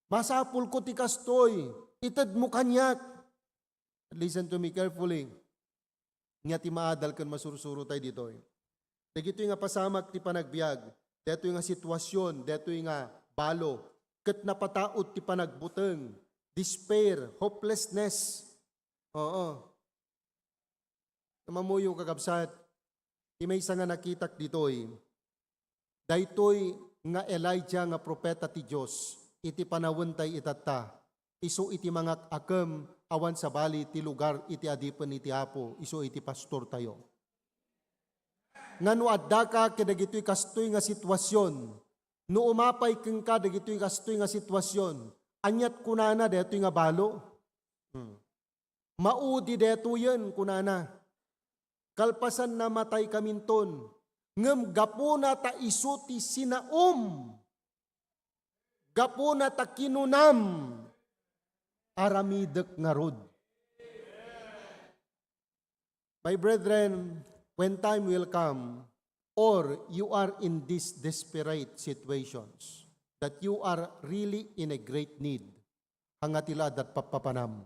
masapulko ti kastoy, itedmo kaniak." Listen to me carefully. Nga ti maadal ken masursuro tay ditoy. Dagitoy nga pasamak ti panagbiag, daytoy nga sitwasion, daytoy nga balo, ket napataud ti panagbuteng, despair, hopelessness. Oo. Mammuyo, kakabsat, Ti maysa nga nakitak ditoy, daytoy nga Elijah nga propeta ti Dios, iti panawentay itatta, isu iti mangak-akem awan sabali ti lugar iti adipen iti Apo, isu iti pastortayo. Nga no addaka kadagitoy kastoy nga sitwasyon, no umapay kenka dagitoy kastoy nga sitwasyon, aniat kunana daytoy nga balo? Hmm. Maudi daytoyen, kunana. Kalpasan, namataykaminton. Ngem gapuna ta isu ti sinaom, gapuna ta kinunam, aramidek ngarud. My brethren, when time will come, or you are in these desperate situations, that you are really in a great need, ania ti la adda pappapanam?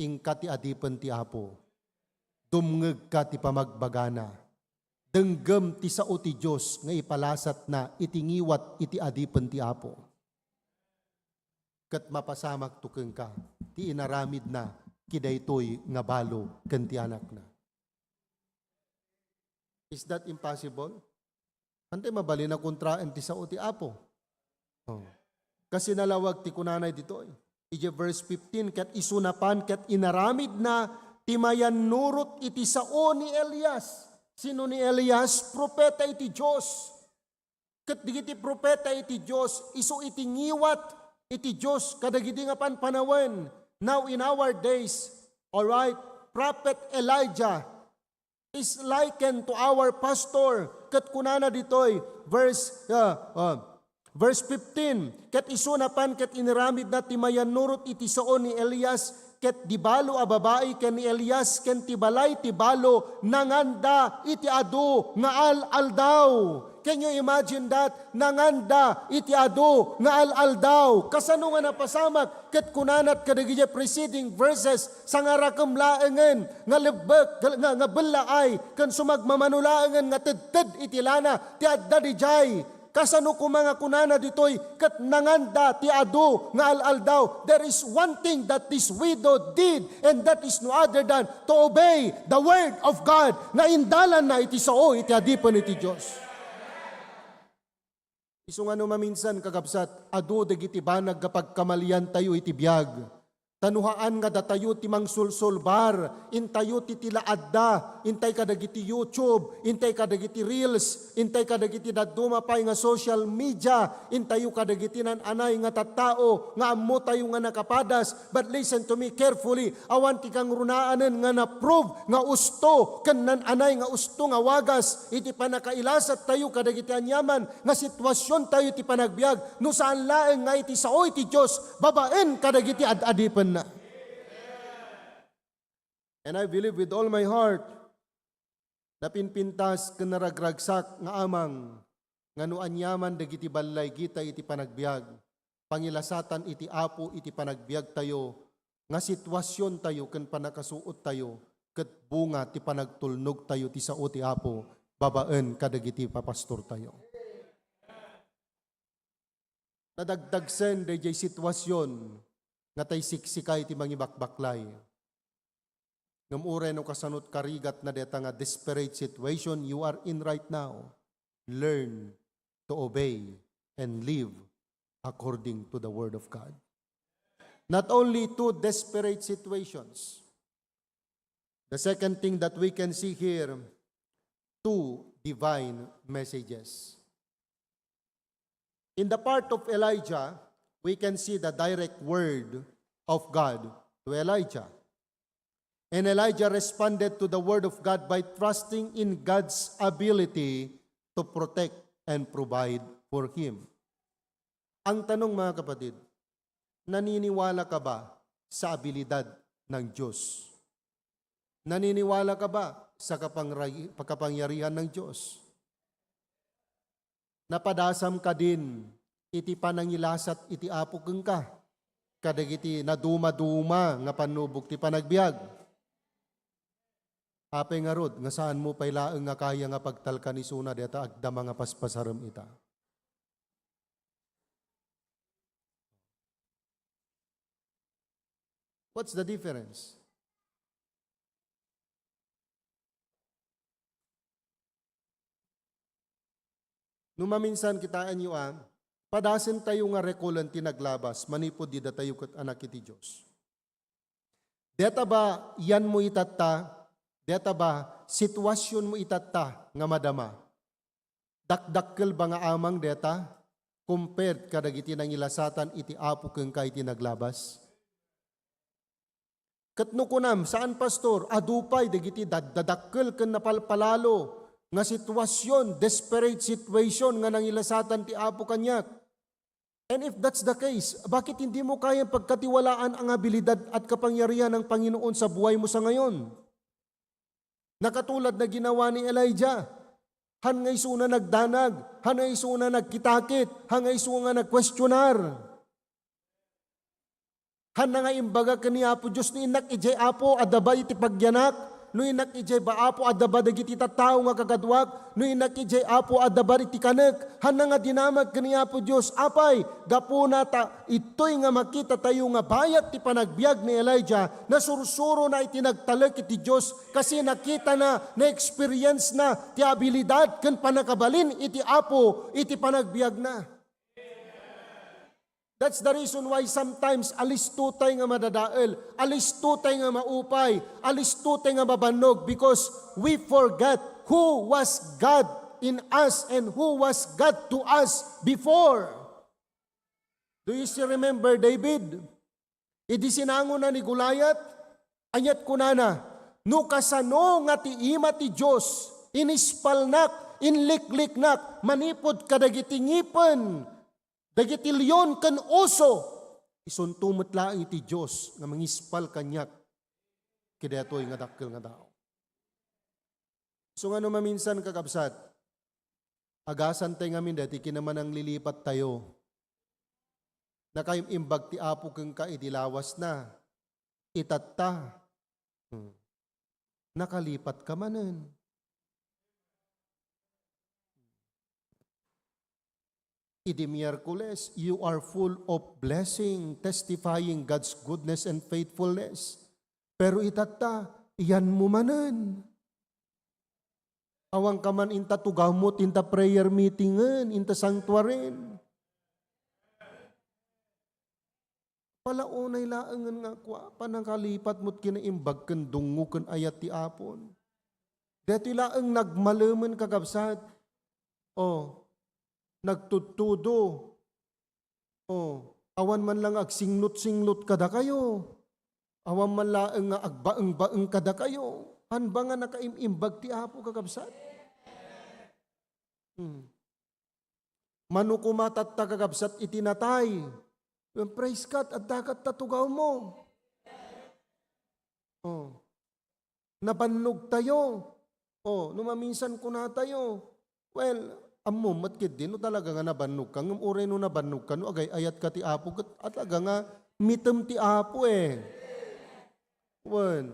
Inka ti adipen ti Apo. Dumngegka ti pamagbagana. Denggem ti sao ti Dios nga ipalasatna iti ngiwat iti adipen ti Apo. Ket mapasamakto kenka ti inaramidna ki daytoy nga balo ken ti anakna. Is that impossible? Antay mabalin a kontraen ti sao ti Apo? Oh. Kas sinalawag ti kunanay ditoy. Iti verse fifteen, ket isu napan ket inaramidna ti mayannurot iti sao ni Elias. Sino ni Elias? Propeta iti Dios. Ket dagiti propeta iti Dios, isu iti ngiwat iti Dios kadagidi nga panpanawen. Now, in our days, all right, Prophet Elijah is likened to our pastor. Ket kunana ditoy, verse, uh, uh, verse fifteen, ket isu napan ket inaramidna ti mayannurot iti sao ni Elias, ket di balo a babai ken ni Elias ken ti balay ti balo nanganda iti adu nga al-aldaw. Can you imagine that? Nanganda iti adu nga al-aldaw. Kasano nga napasamak? Ket kunanat kadagiti preceding verses, sangarakem laengen nga lebbek, nga, nga bellaay, ken sumagmamano laengen nga tedted iti lana ti adda didiay. Kasano koma nga kunana ditoy, ket nanganda ti adu nga al-aldaw? There is one thing that this widow did, and that is no other than to obey the word of God, nga indalanna iti sao iti adipen iti Dios. Isu nga no maminsan, kakabsat, adu dagiti banag nga pagkamaliantayo iti biag. Ta no haan nga datayo ti mangsulsulbar, intayo ti tila adda, intay kadagiti YouTube, intay kadagiti Reels, intay kadagiti dadduma pay nga social media, intayo kadagiti nan-anay nga tattao nga ammotayo nga nakapadas. But listen to me carefully, awan ti kangrunaanen nga na-prove nga usto ken nan-anay nga usto nga wagas iti pannakailasattayo kadagiti aniaman nga situasiontayo iti panagbiag, no saan laeng nga iti sao iti Dios babaen kadagiti ad-adipenna. And I believe with all my heart, napinpintas ken naragragsak nga amang nga no aniaman dagiti ballaygita iti panagbiag, pangilasatan iti Apo iti panagbiagtayo, nga situasiontayo ken pannakasuottayo ket bunga ti panagtulnogtayo ti sao ti Apo babaen kadagiti papastortayo. Nadagdagsen daydiay situasion nga tay siksika iti mangibakbaklay. Ngem uray no kasanot karigatna dayta nga desperate situation you are in right now, learn to obey and live according to the Word of God. Not only two desperate situations. The second thing that we can see here, two divine messages. In the part of Elijah, we can see the direct word of God to Elijah. And Elijah responded to the word of God by trusting in God's ability to protect and provide for him. Ang tanong, mga kapatid, naniniwala ka ba sa abilidad ng Diyos? Naniniwala ka ba sa kapangray-, kapangyarihan ng Diyos? Napadasam kadin iti panangilasat iti Apo kenka kadagiti nadumaduma nga pannubog ti panagbiag? Apay ngarud nga saanmo pay laeng nga kaya nga pagtalkan isuna dayta agdama nga paspasarem ita? What's the difference? No maminsan kitaenyo a, padasentayo nga rekulen ti naglabas manipud didatayo ket anak iti Dios. Deta ba yanmo itatta? Deta ba situasionmo itatta nga madama? Dakdakkel ba nga amang deta compared kadagiti nangilasatan iti Apo kenka iti naglabas? Ket no kunam, "Saan, Pastor, adu pay dagiti daddadakkel ken napalpalalo nga situasion, desperate situation nga nangilasatan ti Apo kaniak." And if that's the case, bakit hindi mo kayang pagkatiwalaan ang abilidad at kapangyarihan ng Panginoon sa buhay mo sa ngayon? Nakatulad na ginawa ni Elijah. Han nga isuna nagdanag, han nga isuna nagkitakit, han nga isuna nagkwestiyonar. Han nga imbaga ken ni Apo Dios, "No innak idiay, Apo, adda ba iti pagyanak? No innak idiay ba, Apo, adda ba dagiti tattao nga kakaduak? No innak idiay, Apo, adda ba iti kanek?" Han nga dinamag ken ni Apo Dios, apay, gapuna ta itoy nga makitatayo nga bayat ti panagbiag ni Elijah, nasursurona iti nagtalek iti Dios, kasi nakitana, na-experience na ti abilidad ken pannakabalin iti Apo iti panagbiagna. That's the reason why sometimes alistotay nga madadael, alistotay nga maupay, alistotay nga mabannog, because we forget who was God in us and who was God to us before. Do you still remember David? Idi sinangona ni Goliath, ania't kunana, "No kasano nga ti ima ti Dios, inispalnak, inlikliknak manipud kadagiti ngipen dagiti leon ken oso, isunto met laeng iti Dios nga mangispal kaniak kadaytoy nga dakkel nga tao." So, nga no maminsan, kakabsat, agasantay ngamin daytoy kinamananglilipattayo. Nakaim-imbag ti Apo kenka idi lawasna. Itatta. Hmm. Nakalipatka manen. Idi Miyerkules, you are full of blessing, testifying God's goodness and faithfulness. Pero itatta, iyanmo manen. Awanka man inta tugawmo, inta prayer meetingen, inta sanctuaryen. Palaunay laengen nga kua, pannakalipat met kinaimbag ken dungngo ken ayat ti Apon. Daytoy laeng nagmalemen, kakabsat. O, nagtudtudo. O, awan man lang agsinglot-singlot kadakayo. Awan man laeng nga agbaeng-baeng kadakayo. Hanba nga nakaim-imbag ti Apo, kakabsat? Hmm. Mano koma tatta, kakabsat, iti natay. Praise God, adda ket ta tugawmo. O. Nabannogtayo. O, no maminsan kunatayo, well, ammom met ketdi no talaga nga nabannogka, ngem uray no nabannogka, no agay-ayatka ti Apo, ket talaga nga mitem ti Apo, eh. Wen,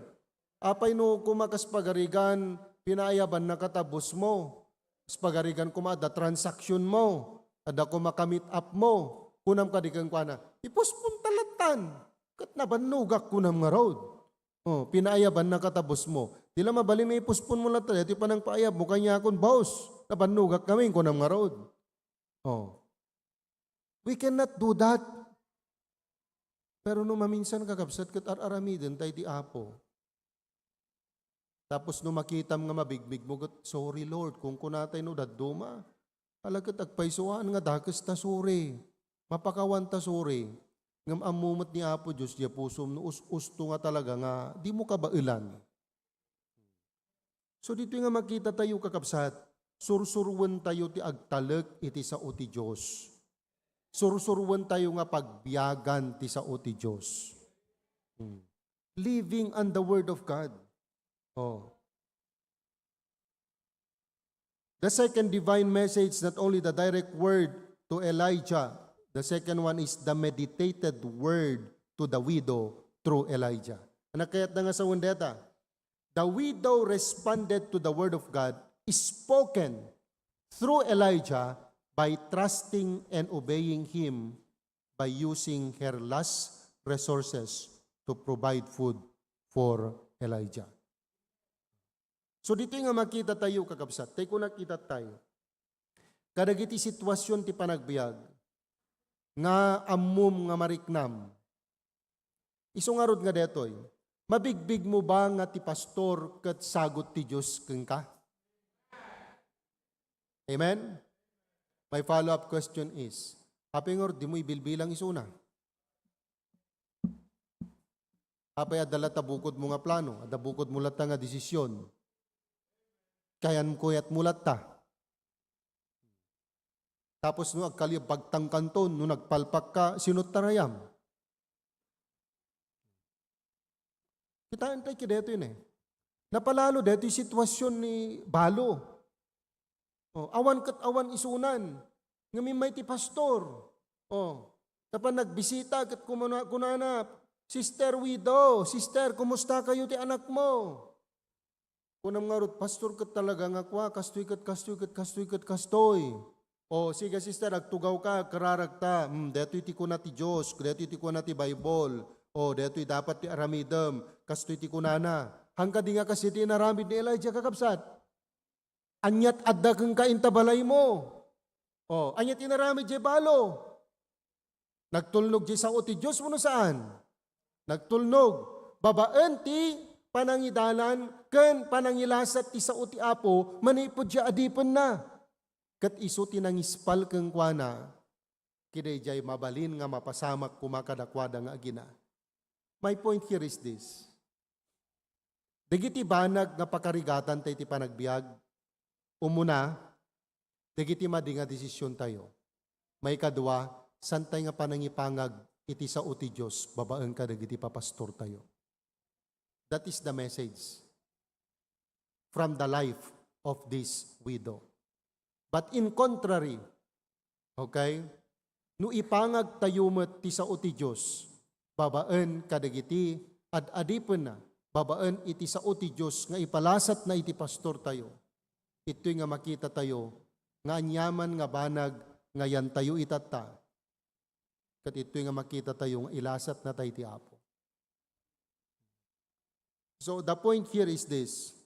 apay no koma kas pagarigan, pinaayabannaka ta boss mo. Kas pagarigan koma adda transaction mo, adda koma ka-meet up mo. Kunam kadi kenkuana, "Ipospon ta lattan. Ket nabannogak," kunam ngarud. O, pinaayabannaka ta boss mo. Di la mabalin nga ipospon mo latta, daytoy panangpaayabmo kaniakon, "Boss, nabannogak ngamin," kunam ngarud. O. We cannot do that. Pero no maminsan, kakabsat, ket ar-aramidentayo ti Apo. Tapos no makitam nga mabigmigmo, ket, "Sorry, Lord," kunkunatay no dadduma. Ala ket agpaysuaan nga dakes ta sorry. Mapakawan ta sorry. Ngem ammo met ni Apo Dios diay pusom no us-usto nga talaga nga dimo kabaelan. So, ditoy nga makitatayo, kakabsat, sursuruentayo ti agtalek iti sao ti Dios. Sursuruentayo nga pagbiagan ti sao ti Dios. Hmm. Living on the Word of God. Oh. The second divine message, not only the direct word to Elijah, the second one is the meditated word to the widow through Elijah. Ania kayatna nga sawen dayta? The widow responded to the word of God spoken through Elijah by trusting and obeying him by using her last resources to provide food for Elijah. So, ditoy nga makitatayo, kakabsat, tay kunak itattayo. kadagiti situasion ti panagbiag nga ammom nga mariknam. Isu ngarud nga detoy, mabigbigmo ba nga ti pastor ket sagut ti Dios kenka? Amen? My follow-up question is, apay ngarud dimo ibilbilang isuna? Apay adda latta bukodmo nga plano, adda bukodmo latta nga desisyon? Kayan-, kuyatmo latta. Tapos no agkali-, pagtangkanton, no nagpalpakka, sino tarayam? Kitaen tayo kidetoy ne. Napalalo detoy situasion ni balo. Oh, awan ket awan isunan. Ngamin may ti pastor. Oh, tapan nagbisita ket kumuna-, kunana, "Sister widow, sister, kumusta kayo ti anakmo?" Kunam ngarud, "Pastor, ket talaga nga kua, kastoy ket kastoy ket kastoy ket kastoy." O, sige, sister, agtugawka, agkararagta. Hmm, detoy ti kuna ti Dios, detoy ti kuna ti Bible. O, detoy dapat ti aramidem, kastoy ti kunana. Hangkadi nga kas iti inaramid ni Elijah, kakabsat. Aniat adda kenka inta balaymo? O, aniat inaramid jay balo? Nagtulnog jay sao ti Dios wenno saan? Nagtulnog. Babaen ti panangidalan ken panangilasat ti sao ti Apo manipud jay adipenna. Ket isu ti nangispal kenkuana, kidaydiay mabalin nga mapasamak koma kadakuada nga agina. My point here is this. Dagiti banag nga pakarigatan tayo iti panagbiag, umuna, dagiti madi nga desisiontayo. Maikadua, saantay nga panangipangag iti sao ti Dios babaen kadagiti papastortayo. That is the message from the life of this widow. But in contrary, okay, no ipangagtayo met ti sao ti Dios babaen kadagiti ad-adipenna, babaen iti sao ti Dios nga ipalasatna iti pastortayo, ittoy nga makitatayo nga aniaman nga banag nga yantayo itatta, ket ittoy nga makitatayo nga ilasatnatay ti Apo. So, the point here is this.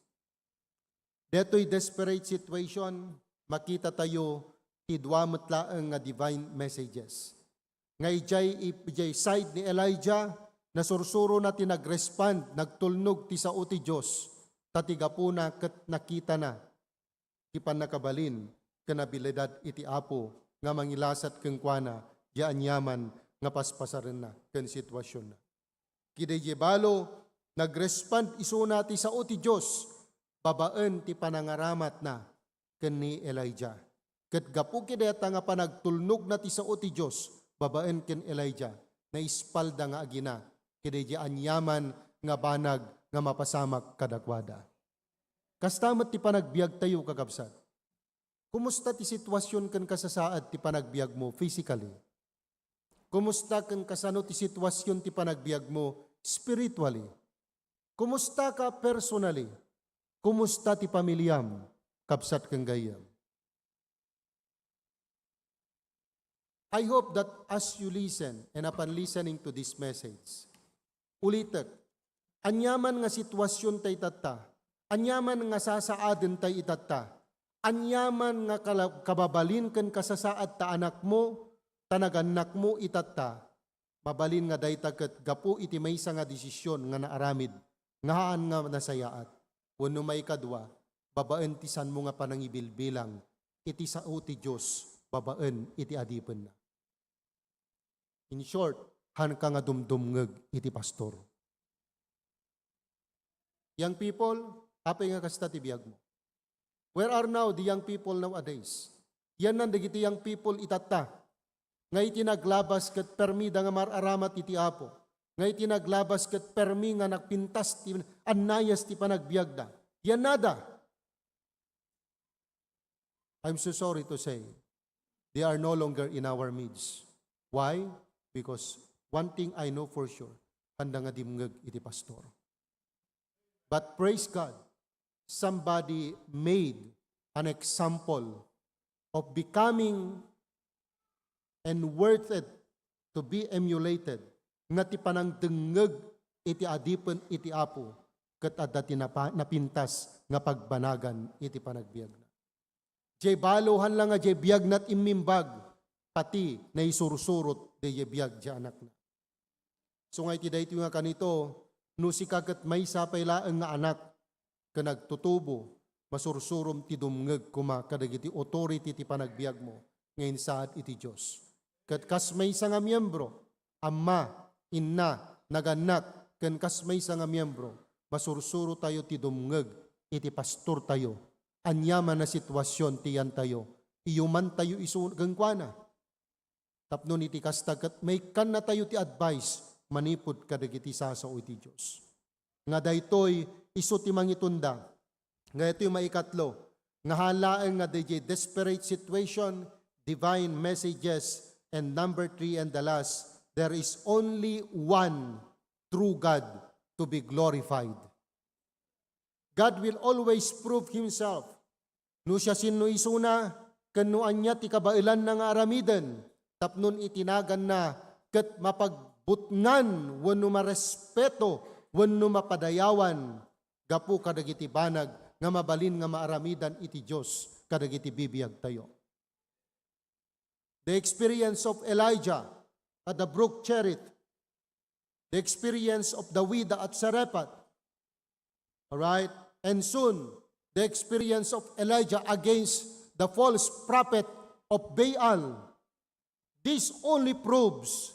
Detoy desperate situation, makitatayo ti dua met laeng nga divine messages. Nga idiay, idiay side ni Elijah, nasursurona ti nagrespond, nagtulnog ti sao ti Dios, ta ti gapuna ket nakitana ti pannakabalin ken abilidad iti Apo nga mangilasat kenkuana diay aniaman nga paspasarenna ken situasionna. Kidaydiay balo, nagrespond isuna ti sao ti Dios babaen ti panangaramatna ken ni Elijah. Ket gapu kadayta nga panagtulnogna ti sao ti Dios babaen ken Elijah, naispalda nga agina kidaydiay aniaman nga banag nga mapasamak kadakuada. Kasta met ti panagbiagtayo, kakabsat. Kumusta ti situasion ken kasasaad ti panagbiagmo physically? Kumusta ken kasano ti situasion ti panagbiagmo spiritually? Kumusta ka personally? Kumusta ti pamiliam, kabsat ken gayyem? I hope that as you listen and upon listening to this message, ulitek, aniaman nga situasion tay itatta, aniaman nga sasaaden tay itatta, aniaman nga kala-, kababalin ken kasasaad ta anakmo, ta nagannakmo itatta, mabalin nga dayta ket gapu iti maysa nga desisyon nga naaramid nga haan nga nasayaat. Wenno maikadua, babaen ti sanmo nga panangibilbilang iti sao ti Dios babaen iti adipenna. In short, haanka nga dumdumngeg iti pastor. Young people, apay nga kasta ti biagmo? Where are now the young people nowadays? Yanna dagiti young people itatta nga iti naglabas ket permida nga mar-aramat iti Apo, nga iti naglabas ket permi nga nagpintas ti annayas ti panagbiagda. Yannada. I'm so sorry to say, they are no longer in our midst. Why? Because one thing I know for sure, haanda nga dimngeg iti pastor. But praise God, somebody made an example of becoming and worth it to be emulated, nga ti panangdengngeg iti adipen iti Apo, ket adda ti napa-, napintas nga pagbanagan iti panagbiagna. Diay balo, haan la nga diay biagna ti immimbag, pati naisursurot daydiay biag ti anakna. Isu nga iti daytoy nga kanito, no sika ket maysa pay laeng nga anak ken agtutubo, masursurom ti dumngeg koma kadagiti authority ti panagbiagmo nga insaad iti Dios. Ket kas maysa nga miembro, amma, inna, nagannak, ken kas maysa nga miembro, masursurotayo ti dumngeg iti pastortayo. Aniaman a sitwasion ti yantayo, iyumantayo isu kenkuana. Tapno iti kasta ket maikkannatayo ti advice manipud kadagiti sasao iti Dios. Nga daytoy isu ti mangitunda. Nga itoy maikatlo, nga haan laeng nga daydiay desperate situation, divine messages, and number three and the last, there is only one true God to be glorified. God will always prove himself. No siasino isuna, ken no ania ti kabaelanna nga aramiden, tapnon iti naganna ket mapagbutngan wenno marespeto wenno mapadayawan gapu kadagiti banag nga mabalin nga maaramidan iti Dios kadagiti bibiagtayo. The experience of Elijah at the brook Cherith, the experience of the widow at Zarephath, all right? And soon, the experience of Elijah against the false prophet of Baal. This only proves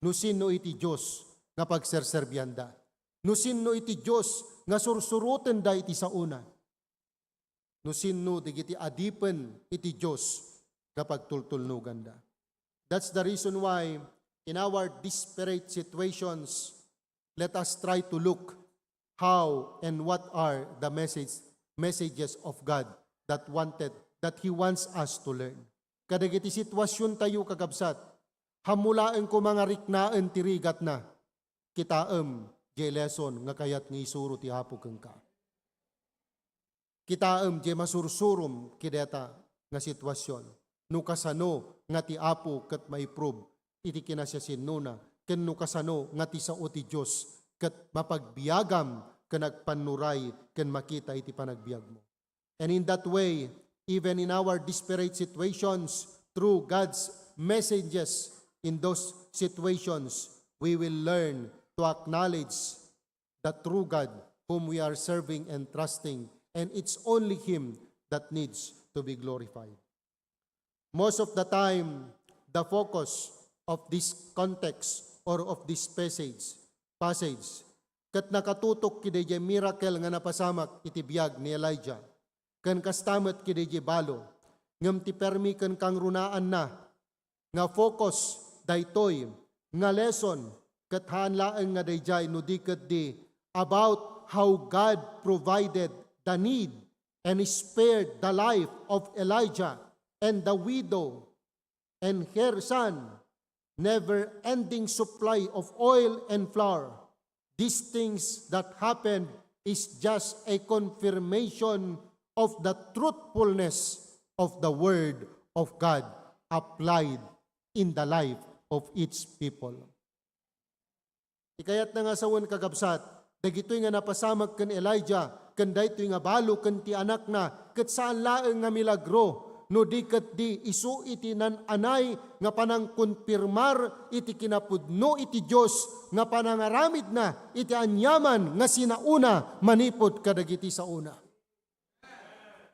no sino iti Dios nga pagserserbianda. No sino iti Dios nga sursurotenda iti saona. No sino dagiti adipen iti Dios nga pagtultulnoganda. That's the reason why in our desperate situations, let us try to look how and what are the message, messages of God that wanted, that He wants us to learn. Kadagiti sitwasiontayo, kakabsat, hammulaenko nga riknaen ti rigatna, kitaem diay lesson nga kayat nga isuro ti Apo kenka. Kitaem diay masursurom kadayta nga sitwasion. No kasano nga ti Apo ket maiprove iti kinasiasinnona, ken no kasano nga ti sao ti Dios ket mapagbiagam ken agpannuray ken makita iti panagbiagmo. And in that way, even in our desperate situations, through God's messages in those situations, we will learn to acknowledge the true God whom we are serving and trusting, and it's only Him that needs to be glorified. Most of the time, the focus of this context or of this passage, passage, ket nakatutok kadaydiay miracle nga napasamak iti biag ni Elijah, ken kasta met kadaydiay balo, ngem ti permi ken kangrunaanna nga focus daytoy nga lesson, ket haan laeng nga daydiay no di ketdi about how God provided the need and spared the life of Elijah and the widow and her son, never-ending supply of oil and flour. These things that happened is just a confirmation of the truthfulness of the word of God applied in the life of each people. Ikayatna nga sawen, kakabsat, dagitoy nga napasamak ken Elijah, ken daytoy nga balo ken ti anakna, ket saan laeng nga milagro, no di ketdi isu iti naan-anay nga panangkonfirmar iti kinapudno iti Dios nga panangaramidna iti aniaman nga sinaona manipud kadagiti saona.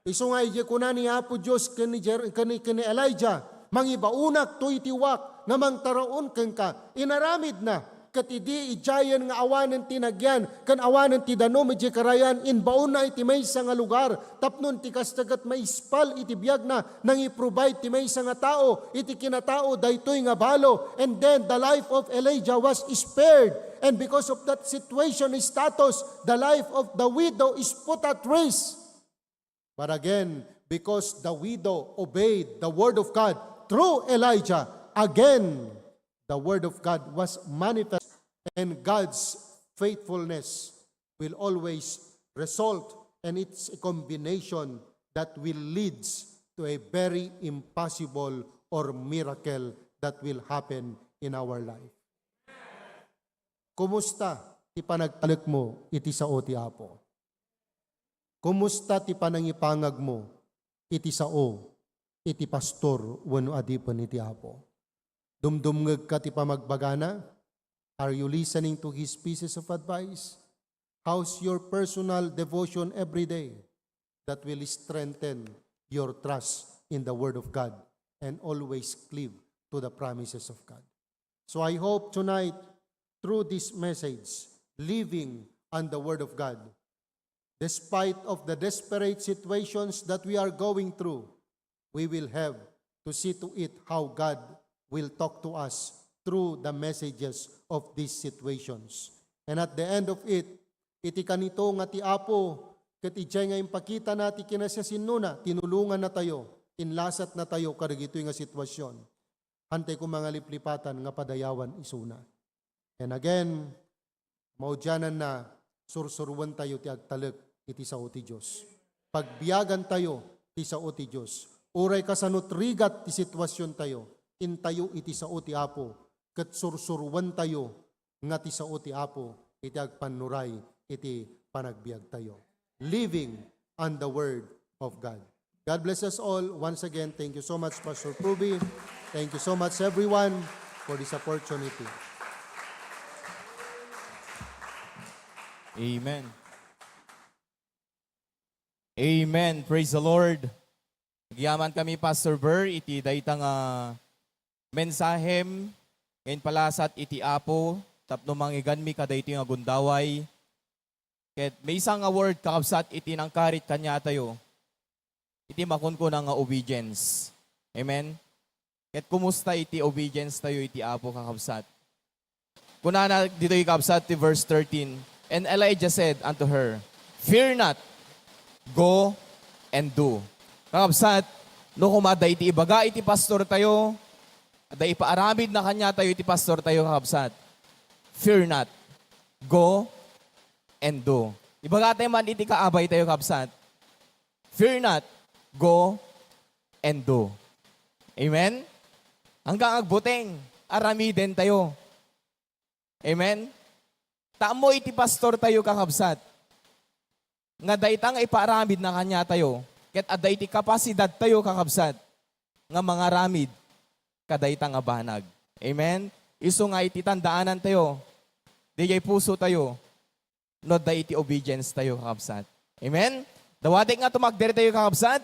Isu nga idiay kuna ni Apo Dios ken ni Jer-, ken ni, ken ni Elijah, "Mangibaonakto iti uwak nga mangtaraon kenka." Inaramidna. Ket idi idiayen nga awanen ti nagyan ken awanen ti danum idiay karayan, imbaonna iti maysa nga lugar, tapno ti kasta ket maispal iti biagna, nangi-provide ti maysa nga tao iti kinatao daytoy nga balo. And then the life of Elijah was spared. And because of that situation status, the life of the widow is put at risk. But again, because the widow obeyed the word of God through Elijah, again, the word of God was manifest, and God's faithfulness will always result, and it's a combination that will leads to a very impossible or miracle that will happen in our life. Kumusta ti panagtalekmo iti sao ti Apo? Kumusta ti panangipangagmo iti sao iti pastor wenno adipen iti Apo? Dumdumngegka ti pamagbagana? Are you listening to his pieces of advice? How's your personal devotion every day that will strengthen your trust in the Word of God and always cleave to the promises of God? So I hope tonight, through this message, living on the Word of God, despite of the desperate situations that we are going through, we will have to see to it how God will talk to us through the messages of these situations. And at the end of it, iti kanito nga ti Apo, ket idiay nga impakitana ti kinasiasinnona, tinulongannatayo, inlasatnatayo kadagitoy nga sitwasyon. Hantay ko mangaliplipatan nga padayawan isuna. And again, maudiananna, sursuruentayo ti agtalek iti sao ti Dios. Pagbiagantayo ti sao ti Dios. Uray kasano ti rigat ti situasiontayo, intayo iti sao ti Apo, ket sursuruentayo nga ti sao ti Apo iti agpannuray iti panagbiagtayo. Living on the Word of God. God bless us all. Once again, thank you so much, Pastor Pruby. Thank you so much, everyone, for this opportunity. Amen. Amen. Praise the Lord. Agyaman kami, Pastor Ber, iti dayta nga mensahem nga impalasat iti Apo tapno mangiganmi kadaytoy nga gundaway. Ket maysa nga word, kakabsat, iti nangkarit kaniatayo, iti makunkuna nga obedience. Amen? Ket kumusta iti obedience tayo iti Apo, kakabsat? Kunana ditoy, kabsat, ti verse thirteen, "And Elijah said unto her, 'Fear not, go and do.'" Kakabsat, no koma adda iti ibaga iti pastor tayo, adda ipaaramid na kaniatayo iti pastor tayo, kakabsat, "Fear not, go and do." Ibaga tayo man iti kaabay tayo, kabsat, "Fear not, go and do." Amen? Hanggang agbuteng, aramiden tayo. Amen? Ta ammo iti pastor tayo, kakabsat, nga dayta nga ipaaramid na kaniatayo, ket adda iti kapasidad tayo, kakabsat, nga mangaramid kadayta nga banag. Amen? Isu nga iti tandaanan tayo, diay puso tayo, no adda iti obedience tayo, kakabsat. Amen? Dawatek nga tumagder tayo, kakabsat,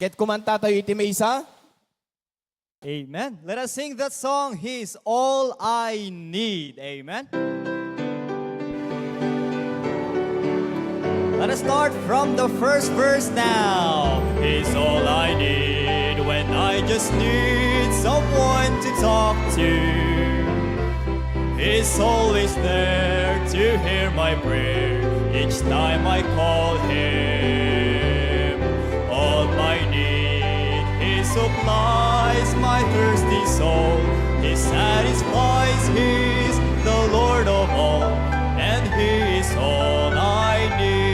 ket kumanta tayo iti maysa. Amen. Let us sing that song, He's All I Need. Amen. Let us start from the first verse now. He's all I need when I just need someone to talk to. He's always there to hear my prayer each time I call Him. All my need, He supplies my thirsty soul. He satisfies, He is the Lord of all, and He is all I need.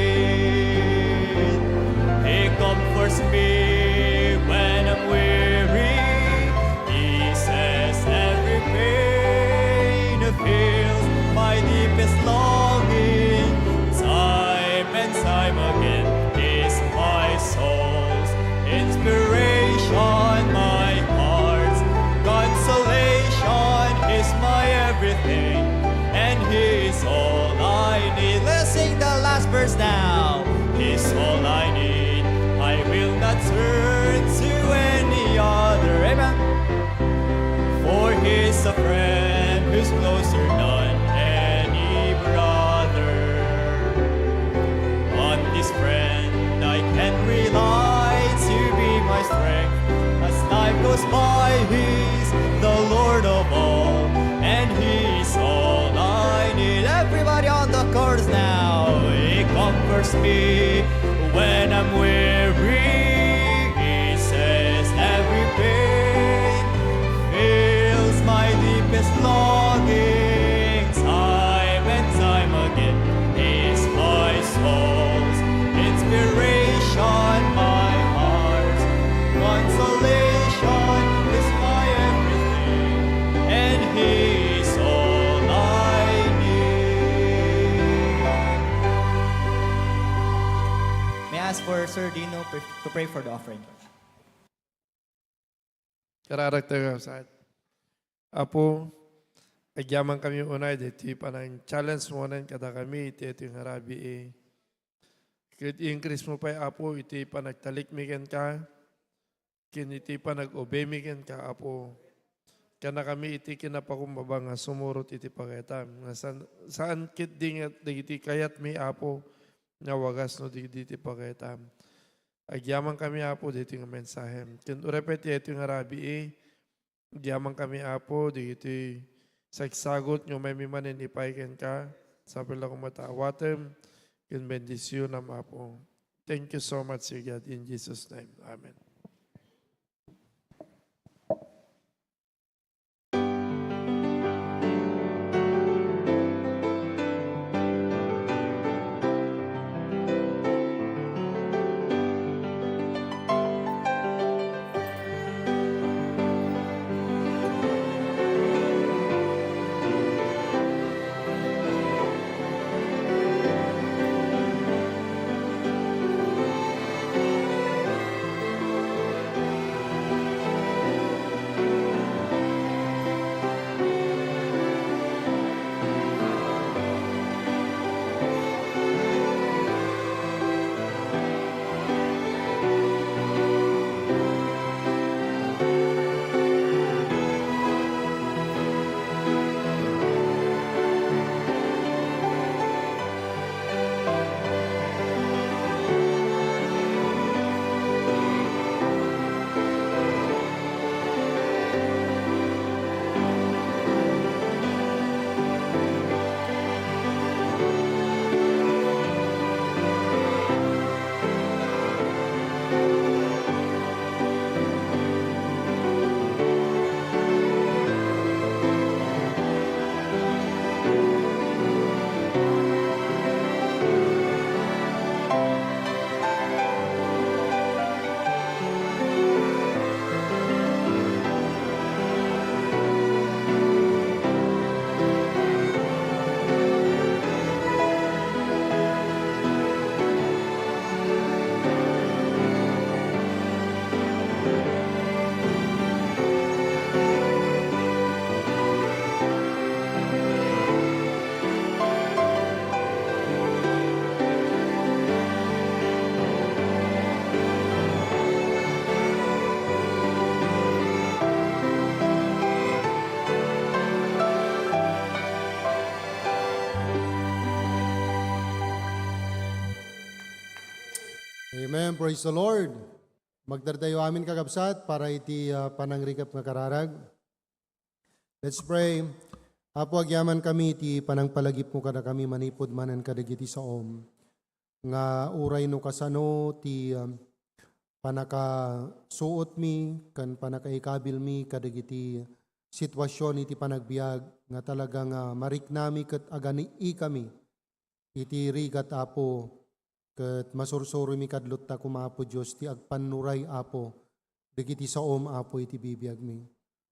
He comforts me when I'm weary, eases every pain, fills my deepest longing. Time and time again, He's my soul's inspiration, my heart's consolation. He's my everything, and He's all I need. Let's sing the last verse now. He's all I need. I will not turn to any other. Amen. For He's a friend who's closer than any brother. On this friend I can rely to be my strength. As life goes by, He's the Lord of all, and He's all I need. Everybody on the chorus now. He comforts me when I'm weary, eases every pain, fills my deepest longing. Time and time again, He's my soul's inspiration, my heart's consolation. He's my everything, and He's all I need. May I ask for Sir to pray for the offering. Kararag tayo, sir. Apo, agyamankami unay ditoy panang-challenge mo kadakami iti, iti nga rabii. Ket increase mo pay, Apo, iti panagtalikmi kenka, ken iti panag-obeymi kenka, Apo. Kannakami iti kinapakumbaba nga sumurot iti pagaytam. Nga san-, saan ketdi nga dagiti kayatmi, Apo, nga wagasno dagiti pagaytam. Agyamankami, Apo, ditoy nga mensahem. Ken uray pay ti ditoy nga rabii, agyamankami, Apo, ditoy sagsagut nga umaymi manen ipay kenka. Sapay la koma ta awatem ken bendisionam, Apo. Thank you so much, Sir God, in Jesus' name. Amen. Amen. Praise the Lord. Magdardayawami, kakabsat, para iti, ah, panangrikep nga kararag. Let's pray. Apo, agyamankami iti panangpalagipmo kadakami manipud manen kadagiti saom nga uray no kasano ti, ah, pannakasuotmi ken pannakaikabilmi kadagiti sitwasion iti panagbiag nga talaga nga mariknami ket aganiikami iti rigat, Apo, ket masursuromi kadlotta koma, Apo Dios, ti agpannuray, Apo, dagiti saom, Apo, iti bibiagmi.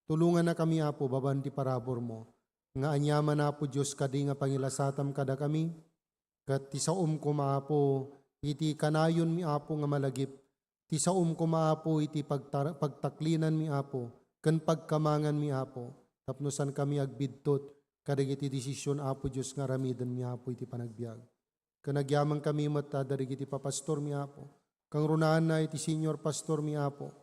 Tulongannakami, Apo, babaen ti paraburmo, nga aniaman, Apo Dios, kadi nga pangilasatam kadakami, ket ti saom koma, Apo, iti kanayonmi, Apo, nga malagip, ti saom koma, Apo, iti pagtar-, pagtaklinanmi, Apo, ken pagkamanganmi, Apo, tapno saankami agbidtot kadagiti desisyon, Apo Dios, nga aramidenmi, Apo, iti panagbiag. Ken agyamankami met a dagiti papastormi, Apo, kangrunaanna iti senior pastormi, Apo,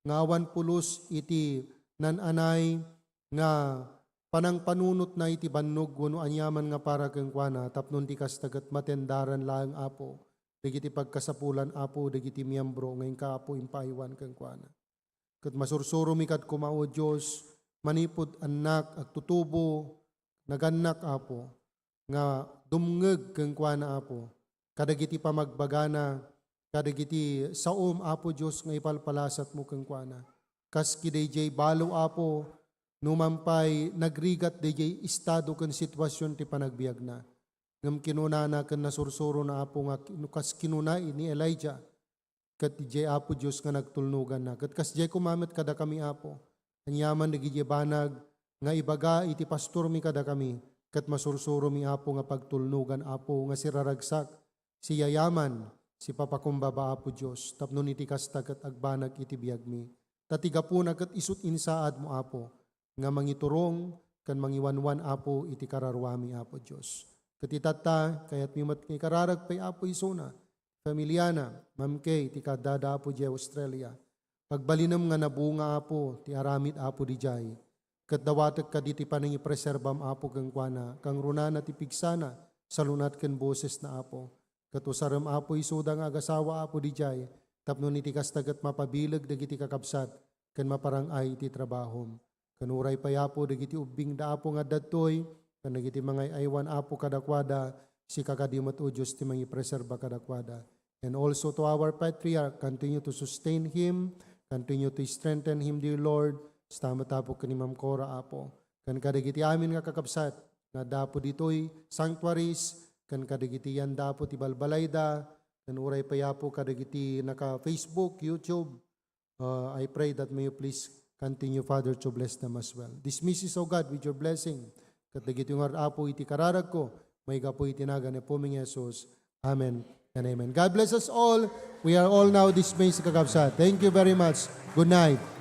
nga awan pulos iti nan-anay nga panangpanunotna iti bannog wenno aniaman nga para kenkuana, tapno di kasta ket matendaran laeng, Apo, dagiti pagkasapulan, Apo, dagiti miyembro nga inka, Apo, impaaywan kenkuana. Ket masursuromi kad koma, O Dios, manipud annak agtutubo, nagannak, Apo, nga dumngeg kenkuana, Apo, kadagiti pamagbagana, kadagiti saom, Apo Dios, nga ipalpalasatmo kenkuana. Kas ki daydiay balo, Apo, numan pay nagrigat daydiay estado ken sitwasion ti panagbiagna. Ngem kinunana ken nasursurona, Apo, nga ki-, no kas kinuna ni Elijah, ket idiay Apo Dios nga nagtulnoganna. Ket kasdiay koma met kadakami, Apo. Aniaman dagiti banag nga ibaga iti pastormi kadakami, ket masursuromi, Apo, nga pagtulnogan, Apo, nga siraragsak, siyayaman, Sipapakumbaba, Apo Dios, tapno iti kasta ket agbanag iti biagmi. Ta ti gapuna ket isut' insaadmo, Apo, nga mangiturong ken mangiwanwan, Apo, iti kararuami, Apo Dios. Ket itatta, kayatmi met nga ikararag pay, Apo, isuna, familiana, Ma'am Kay, ti kaddada, Apo, diay Australia. Pagbalinem nga nabunga, Apo, ti aramid, Apo, didiay. Ket dawatek kadi ti panangipreserbam, Apo, kenkuana, kangrunana ti pigsana, salunat ken bosesna, Apo. Ket usarem, Apo, isuda nga agasawa, Apo, didiay, tapno iti kasta ket mapabileg dagiti kakabsat ken maparang-ay iti trabahom. Ken uray pay, Apo, dagiti ubbingda, Apo, nga adda ditoy, ken dagiti mangay-aywan, Apo, kadakuada, sika kadi met, O Dios, ti mangipreserba kadakuada. And also to our patriarch, continue to sustain him, continue to strengthen him, dear Lord. Kasta met, Apo, ken ni Ma'am Cora, Apo. Ken kadagiti amin nga kakabsat, nga adda, Apo, ditoy sanctuaries, ken kadagiti yanda, Apo, ti balbalayda, ken uray pay, Apo, kadagiti naka-Facebook, YouTube. Uh, I pray that may you please continue, Father, to bless them as well. Dismiss us, O God, with your blessing. Ket dagiti ngar, Apo, iti kararagko, maigapu iti nagan ni Apo mi nga Jesus. Amen and amen. God bless us all. We are all now dismissed, kakabsat. Thank you very much. Good night.